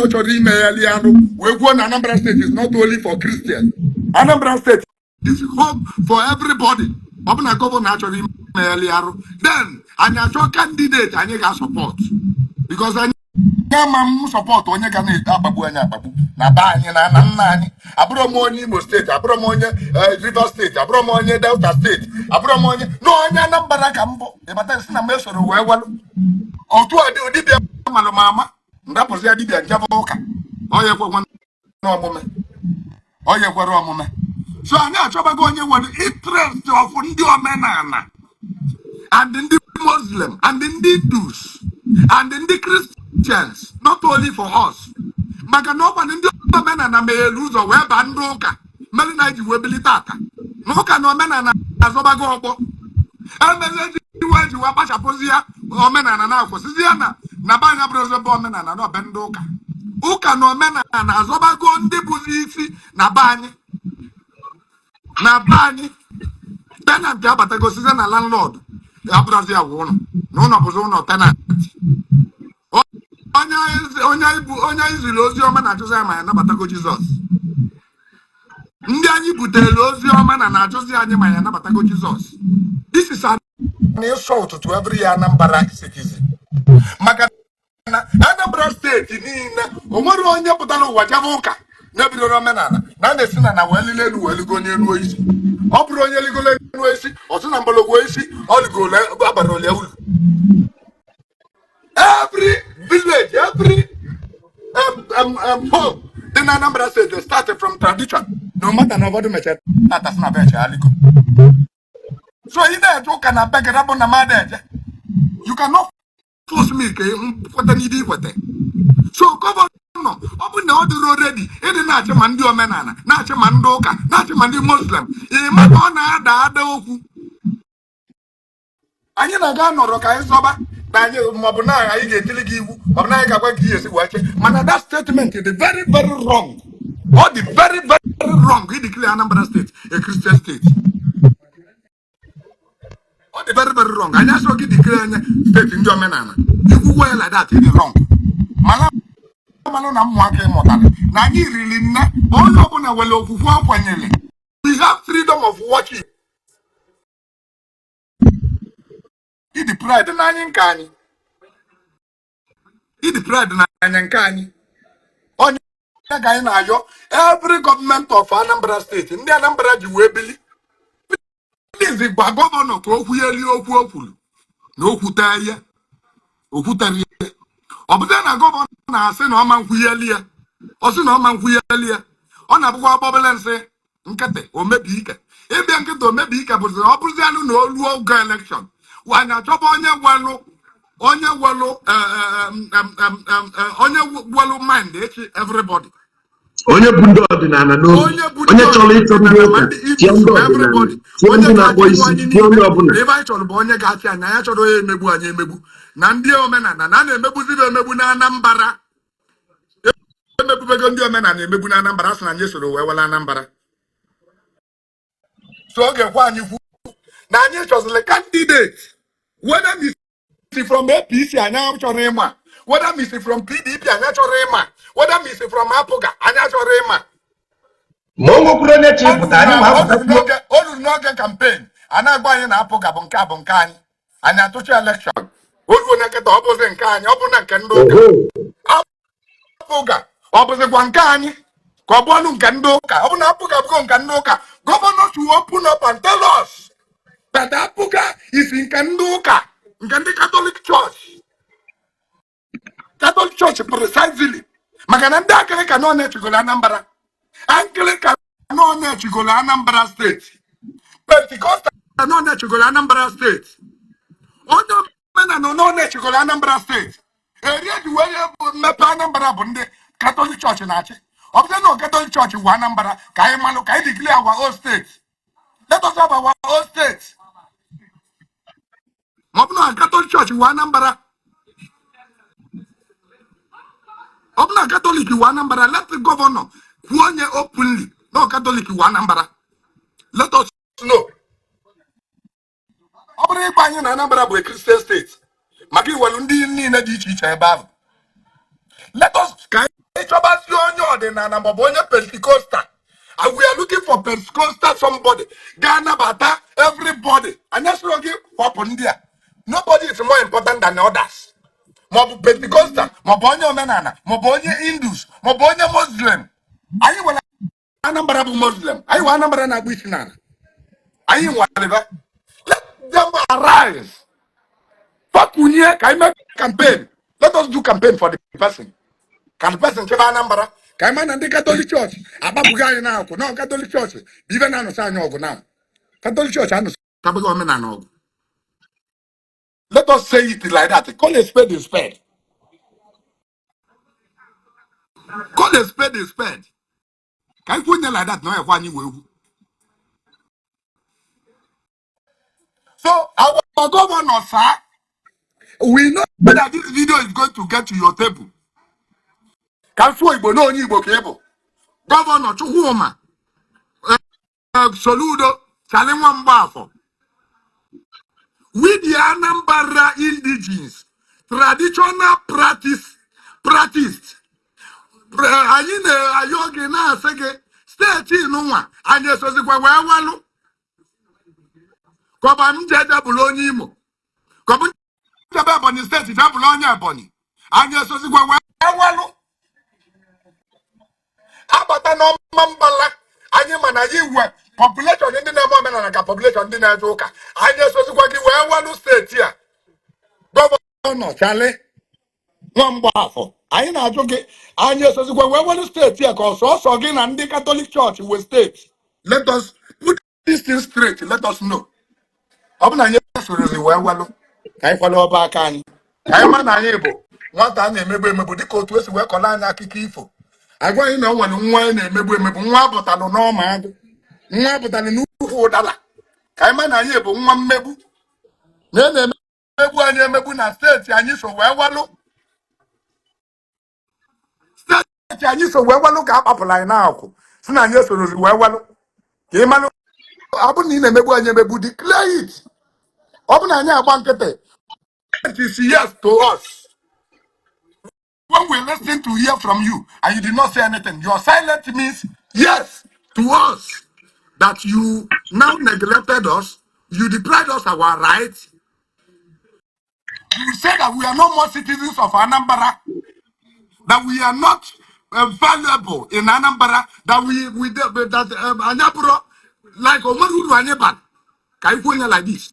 ọ chọrọ imeghali anụ wee kwuo na Anambra State is not only for Christians, Anambra State is hope for everybody. Ọ bụ na governor achọrọ imeghali arụ, then anyị achọ candidate anyị ga-asupport, because anyị ama m support onye ga na-akpagbu anyị akpagbu na be anyị na na nna anyị. Abụrọ m onye Imo Steeti, abụrọ m onye Rivers Steeti, abụrọ m onye Delta Steeti, abụrọ m onye na onye Anambra ka m bụ. Ịbata sị na m esoro wee welụ Otu a dibịa malụ m ama, ndapụzi ya dibịa njebe ụka, ọ ya ekwekwe n'omume, ọ ya ekwere omume. So anyị achọbago onye nwere interest of ndị omenala and ndị Muslim and ndị Hindus and ndị Christians, not only for us, maka na ọkwa ndị omenala meghere ụzọ wee baa ndị ụka, mere na ji wee bilite ata na ụka na omenala azọbago ọgbọ. Emeze ji wee ji wee kpachapụzi ya omenala na-akwụsịzi ya na be anyị bụrụ ebe omenala na ọbe ndị ụka, ụka na omenala azọbago ndị bụzi isi na be anyị. Na be anyị, tenant abatago site na landlord abụrazi ya wụ ụlọ na ụlọ bụzi ụlọ tenant. Onye anyị ziri ozi ọma na-ajụzi ya ma ya nabatago Jizọs. Ndị anyị butere ozi ọma na na-ajụzi anyị ma ya nabatago Jizọs. This is an insult to every Anambra citizen, maka na Anambra Steeti niile, o nwere onye pụtara ụwa jebe ụka na-ebidoro omenala na a na-esi na wee lile elu wee ligo n'elu isi. Ọ bụrụ onye ligolo elu isi, ọ sị na mgbọrọgwụ isi ọ ligolo abara ole ulu. Every village, every home dị na Anambra State, they started from tradition, no matter na ụfọdụ mechara tata sị na be echegharịgo. So ị na-eje ụka na be gị, rabụ na mmadụ eje, you cannot force me ka m kweta n'ibe ikweta. So governor, ọ bụ na ọ dịrị ready ịdị na-achị ma ndị omenala, na-achị ma ndị ụka, na-achị ma ndị Muslim, ị ma na ọ na-ada ada okwu. Anyị na-aga nọrọ ka anyị zọba na anyị, maọbụ na anyị ga-etili gị iwu, maọbụ na anyị ga-agwa gị ihe esi wee chị, mana that statement dị very very wrong. Ọ dị very very wrong i declare Anambra State a Christian state. Ọ dị very very wrong. Anyị asọ gị declare anya steeti ndị omenala, ikwukwo ya like that, dị wrong. Mana manụ na ụmụaka ịmụtara na anyị riri nne, onye ọbụla nwere okwukwe ọ kwanyere. We have freedom of worship. Ịdị pride na anyị nke anyị, ịdị pride na anyị nke anyị. Onye ka anyị na-ayọ, every government of Anambra State, ndị Anambra ji wee bili, please gwa governor ka o kwuyelie okwu o kwuru na o kwutere ya, o kwutere ya. Ọ bụzie na governor na-asị na ọma nkwugheli ya, ọ sị na ọma nkwugheli ya, ọ na-abụkwa ọgbọbele nsị nkịtị omebi ike ịbịa nkịtị omebi ike. Bụzi ọ bụzianụ na olu oge election, anyị achọba onye welụ onye welụ mind echi everybody. Onye bụ ndị ọdịnala n'obi, onye bụ onye ndị chọrọ ịchọ ndị ọdịnala ma ụka ndị tie Igbos ndị ma ọdịnala everybody tie onye ndị na-akpọ ga-achịkwa isi anyị tie niile onye ọbụla. Na ebe anyị chọrọ bụ onye ga-achị anyị. Anyị chọrọ onye emegbu anyị emegbu na ndị omenala na a na-emegbuzi emegbu na Anambra. Emegbubego ndị omenala emegbu na Anambra, a sị na anyị soro wee were Anambra. So ọ ga-ekwe anyị kwu na anyị chọziri candidate, whether misi from APC, anyị chọrọ ịma, whether misi from PDP, anyị chọrọ ịma, whether misi from APGA, anyị chọrọ ịma. Ma o nwekwuru onye chi O ruru pụta anyị na ma o ruru apụtakwuo. n'oge, o ruru n'oge campaign, a na-agwa anyị na APGA bụ nke a, bụ nke anyị. Anyị atụcha election, o ruo na nkịta, ọ bụzi nke anyị, ọ bụ na nke ndị ụka. APGA ọ bụzikwa nke anyị ka ọ bụ ọnụ nke ndị ụka? Ọ bụ na APGA bụgo nke ndị ụka, governor should open up and tell us that APGA is nke ndị ụka, nke ndị Catholic Church, Catholic Church precisely, maka na ndị Anglican nọ na-echigolo Anambra, Anglican nọ na-echigolo Anambra Steeti, Pentecostal nọ na-echigolo Anambra Steeti, onye omenala nọ na-echigolo Anambra Steeti. Eri eji wee mmepe Anambra bụ ndị Catholic Church na-achị. Ọ bụrụ na Catholic Church wụ Anambra, ka anyị malụ, ka anyị declare our own state. Let us have our own state. Ma ọ bụ na Catholic Church wụ Anambra, ọ bụ na Catholic wụ Anambra, let the governor kwuo onye openly na Catholic wụ Anambra. Let us know. Ọ bụrụ ịgba anyị na Anambra bụ a Christian state, maka iwelu ndị niile dị iche iche ebe ahụ, let us ka anyị chọbazie onye ọdịnala maọbụ onye Pentecostal. And we are looking for Pentecostal, somebody ga-anabata everybody. Anyị asịrọ gị kwapụ ndị a. Nobody is more important than others. Maọbụ Pentecostal, maọbụ onye omenala, maọbụ onye Hindus, maọbụ onye Muslim. Anyị nwere Anambra bụ Muslim, anyị nwere Anambra na-agba isi n'ala, anyị nwere. Let them arise. Fa kunye ka anyị mee campaign. Let us do campaign for the person, ka the person chebe Anambra, ka anyị ma na ndị Catholic Church agbapụghị anyị n'akwụ na Catholic Church bụ ibe na-anụsa anyị ọgụ. Na Catholic Church anụsabeghị omenala ọgụ. Let us say it like that. Call a spade a spade. Call a spade a spade. Ka anyị kwuo nye like that na ọ yakwa anyị wee egwu. So our governor, sir, we know that this video is going to get to your table. Ka m sụọ Igbo na onye Igbo ka ị bụ. Governor Chukwuma Soludo, Charlie Nwa Mgbafọ, with the Anambra indigenes, traditional practice, anyị na-ayọ gị, na-asị gị, steeti nụnwa anyị esozikwa wee walụ kọba m jeje bụrụ onye Imo, kọbụ njebe Ebonyi Steeti je bụrụ onye Ebonyi, anyị esozikwa wee walụ abata n'ọma mbala anyị. Mana anyị nwe population ndị na-eme omenala ka population ndị na-eje ụka. Anyị esozikwa gị wee walụ steeti a? Governor Charlie Nwa Mgbafọ, anyị na-ajụ gị, anyị esozikwa wee walụ steeti a, ka ọsọsọ gị na ndị Catholic Church wee steeti? Let us put this thing straight. Let us know. Ọ bụ na anyị esorozi wee walụ, ka anyị kwalụ ọba aka anyị, ka anyị ma na anyị bụ nwata a na-emegbu emegbu, dịka otu esi wee kọrọ anyị akụkọ ifo, agwa anyị na o nwere nwa anyị na-emegbu emegbu, nwa apụtalụ n'ọma agụ, nwa apụtalụ n'ukwu ụdala. Ka anyị ma na anyị bụ nwa mmegbu, na e na-emegbu anyị emegbu na steeti anyị so wee walụ. Steeti anyị so wee walụ ka a kpapụrụ anyị n'akwụ, si na anyị esorozi wee walụ. Ka ị malụ, ọ bụrụ na ị na-emegbu anyị emegbu, declare it. Ọ bụ na anyị agba nkịtị, it is yes to us. When we listen to hear from you and you did not say anything, your silence means yes to us, that you now neglected us, you deprived us our rights. You say that we are no more citizens of Anambra, that we are not valuable in Anambra, that we that anyị abụrụ like o nwere uru anyị bara. Ka anyị kwuo onye like this,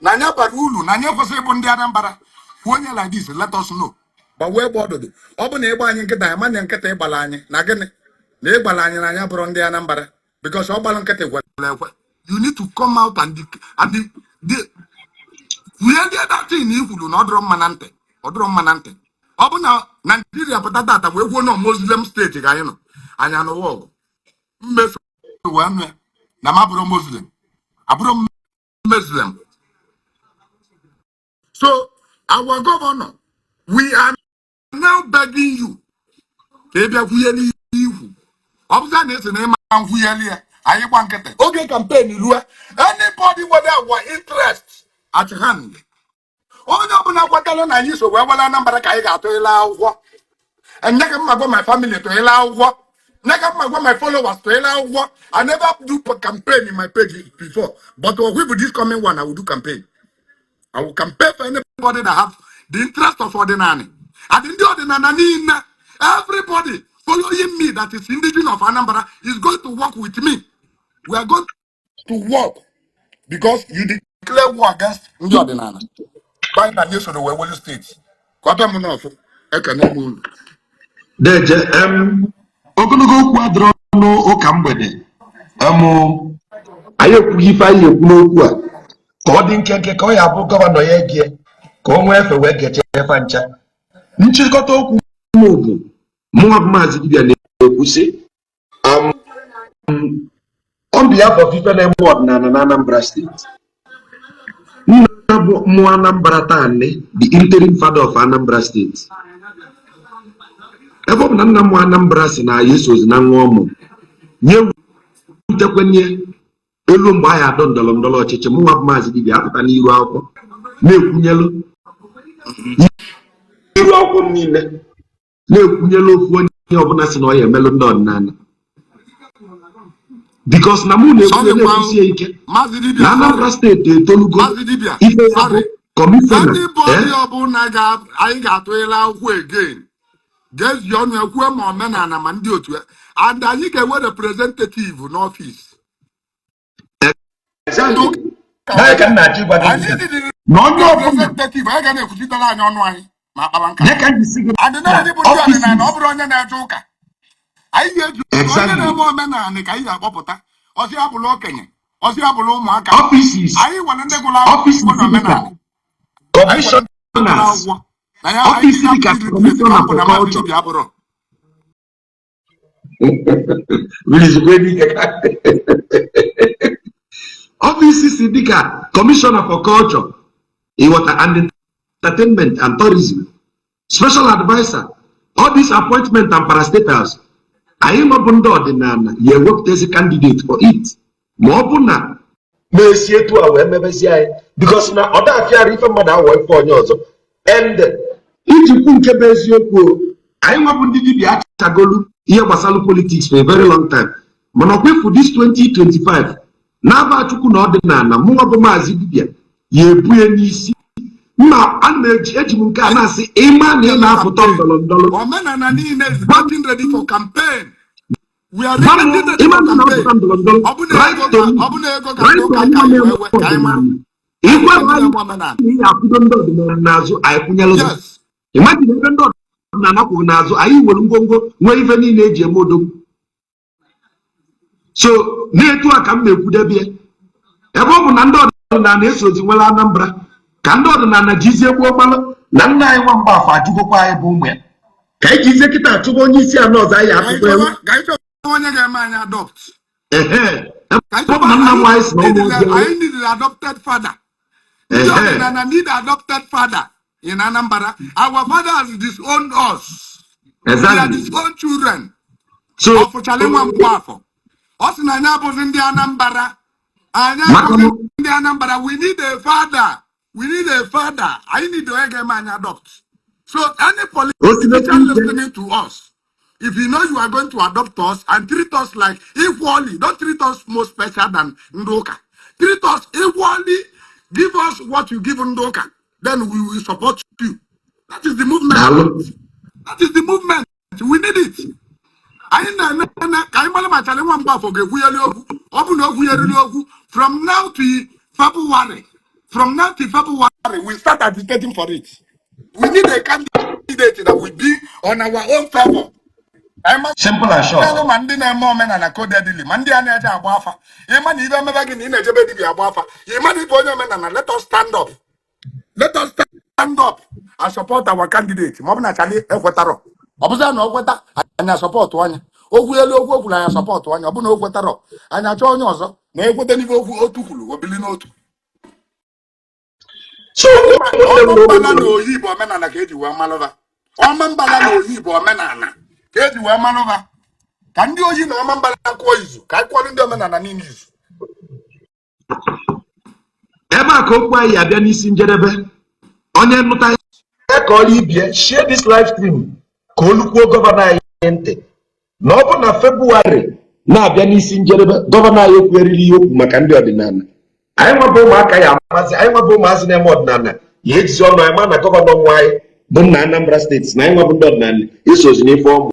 na anyị bara uru, na anyị ekwesịghị ịbụ ndị Anambra. Kwuo onye like this, let us know. Gbawa egbe ọdụdụ. Ọ bụ na ịgba anyị nkịta ya, mana nkịta ịgbala anyị na gịnị, na ịgbala anyị na anyị abụrụ ndị Anambra, because ọ gbalụ nkịtị kwere ekwe. You need to come out and the kwue ndị datin i kwuru na ọ dịrọ mma na ntị, ọ dịrọ mma na ntị. Ọ bụ na Naijiria pụta tata wee kwuo na Muslim steeti ka anyị nọ, anyị anụwa ọgụ mmeso wee nụ ya na m abụrụ Muslim, abụrụ m Muslim. So our governor, we are now begging you ka ị bịa kwunyere ikwu. Ọ bụza na esi na ịma nkwunyeli ya, anyị gba nkịtị. Oge campaign rue, anybody whether our interest at hand, onye ọbụla kwetara na anyị so wee were Anambra, ka anyị ga-atụ ile akwụkwọ. Nye ka mma gwa my family tụ ile akwụkwọ, nye ka mma gwa my followers tụ ile akwụkwọ. I never do campaign in my page before, but with this coming one, I will do campaign. I will campaign for anybody that have the interest of ọdịnala and ndị ọdịnala niile. Everybody following me that is indigenous of Anambra is going to work with me. We are going to work because you declare war against ndị ọdịnala banyị na ndị wee welu steeti. Ka ọ bịa m n'ọfụ. Ekene m unu. Deje em, ogologo okwu adịrọ n'ụka mgbede. Em, anyị ekwughị ife anyị ekwu n'okwu a ka ọ dị nkenke, ka ọ ya bụ governor ya egie, ka o nwee efe wee gechee efe ncha. Nchịkọta okwu m bụ, mụnwa bụ Maazị Dibịa na-ekwu sị, on behalf of ife na-eme ọdịnala na Anambra Steeti, nna bụ mmụọ Anambra taanị, the interim father of Anambra Steeti, ebe ọ bụ na nna mmụọ Anambra si na ya esozi na nwa ọmụ nye wutekwenye elu mgbe anyị adọ ndọrọ ndọrọ ọchịchị, mụnwa bụ Maazị Dibịa apụta n'iru akwụkwọ na-ekwunyelu iru akwụkwọ m niile, na-ekwunyelu ofu onye ọbụla si na ọ ya emelụ ndị ọdịnala, because na mụ na-ekwu Sorry, na-ekwusie ike Maazị na Dibịa, Anambra sorry. Steeti etolugo Maazị Dibịa, ife ya bụ sorry. kọmishọna. Anybody ọbụla ga anyị ga-atụnyere akwụkwọ again, ga-eji ọnụ ya kwuo ma omenala ma ndị otu ya, and anyị ga-enwe representative n'ọfịs. Exactly. Ndị ụka Na ka m na-achọ ịgwa gị. Anyị dịrị. Na onye ọbụla Representative anyị ga na-ekwuchitere anyị ọnụ anyị ma akpawa ya nkata. ka m ji si gị And na na ndị bụ ndị ọdịnala, ọ offices bụrụ onye na-eje ụka, anyị ga-eji onye na-eme omenala ka anyị ga-akpọpụta. Ọsị ya bụrụ okenye, ọsị ya bụrụ ụmụaka. Offices Anyị nwere ndị gụrụ akwụkwọ offices na dịka omenala, anyị nwere ndị gụrụ commissioners, akwụkwọ na ya. Anyị office dịka ga-abụ illiterate ka commissioner ọ bụ for na maazị culture. dibịa abụrụ. Bilizikwe n'ike ka offices dịka commissioner for culture, ịghọta, and entertainment and tourism, special adviser, all these appointment and parastatals, anyị nọ bụ ndị ọdịnala ya ewepụtazi candidate for it, ma ọ bụ na na-esi etu a wee mebezie anyị, because na ọ dafịara ife mmadụ awọ ife onye ọzọ. And iji kwu nke bụ eziokwu o, anyị nwebụ ndị dibịa achagolu ihe gbasara politics for a very long time, mana ọkwa ifu this 2025 na-aba Chukwu na ọdịnala, mụnwa bụ maazị dibịa ya ebunye n'isi mma. Ana m eji m nke a na-asị, ịma na ị na-apụta ndọrọ ndọrọ Omenala niile is gwa getting ready for campaign. We are gwa m getting ready ịma for na ị campaign. na-apụta ndọrọ ndọrọ, Ọ bụ na right ego to ka me, ọ bụ na ego ka right ndị to ụka anyị ka anyị na-eme wee ka anyị mara ọdịnala anyị ịgwa nwere ndị anyị na-eme omenala. na ị ga-akwụdo ndị ọdịnala n'azụ, anyị kwụnyelụ gị. Imagine ebe ndị ọdịnala kwụrụ n'azụ anyị, nwere ngwongwo, nwee ife niile eji eme odogwu. So na-etu a ka m na-ekwudebe ya, ebe ọ bụ na ndị ọdịnala esozi nwere Anambra, ka ndị ọdịnala jizie gboo gbalụ na nna anyị nwa Mgbafọ ajụgokwa anyị bụ ụmụ ya, ka anyị jizie kịta achụba onye isi ala ọzọ anyị Ka anyị atụkwa ewu. chọba, ka anyị chọba onye ga-eme anyị adopt. Ehe. Ka anyị Ebe ọ bụ chọba na nna m anyị anyị si na ụmụ need ozi anyị. Anyị need adopted father. Ndị ọdịnala need adopted father in Anambra. Our fathers disowned us. We are disowned children. So Ọfụchala nwa Mgbafọ, ọ sị na anyị abụghị ndị Anambra, anyị maka abụghị na ndị Anambra. We need a father, we need a father. Anyị need onye ga-eme anyị adopt. So any o si politician ike listening to us, if you know you are going to adopt us and treat us like equally, don't treat us more special than ndị ụka, treat us equally, give us what you give ndị ụka, then we will support you. That is the movement. Daalụ. That is the movement. We need it. Anyị na-ene ka anyị mara ma Charlie nwa Mgbafọ ga-ekwugheri okwu. Ọ bụ na o kwugheriri okwu from now to February, from now to February, we start agitating for it. We need a candidate that will be on our own favor. Anyị Simple and short. malụ ma ndị na-eme omenala codedly, ma ndị a na-eje agba afa. Ịma na ibe emebe gị na ị na-ejebe dibịa agba afa, ịma na ịbụ onye omenala, let us stand up, let us stand up and support our candidate. Ma ọ bụ na Charlie ekwetarọ, ọ bụzia na o kweta, anyị support anya okwu elu okwu okwuru, anyị support anya. Ọ bụ na o kwetarọ, anyị achọ onye ọzọ na-ekweta n'ife okwu otu kwuru, obili n'otu. So Ma ụmụnne m ọma na mbala ụmụnne na m, oyi bụ omenala ka eji wee malụba. Ọma mbala na oyi bụ omenala ka eji wee malụba. Ka ndị oyi na ọma mbala kụọ izu, ka anyị kụọrọ ndị omenala niile izu. Ebe a ka okwu anyị abịa n'isi njedebe. Onye nụta ya ka ọrụ ibie, share this live stream ka olukwuo governor anyị ntị na ọ bụ na February na-abịa n'isi njedebe, governor anyị ekwugheriri ihe okwu maka ndị ọdịnala. Anyị nwabụ ụmụaka ya amazi, anyị nwabụ ụmụazị na-eme ọdịnala ya ejizi ọnụ anyị ma na governor nwa anyị bụ nna Anambra State, na anyị nwabụ ndị ọdịnala isozi n'ife ọmụ.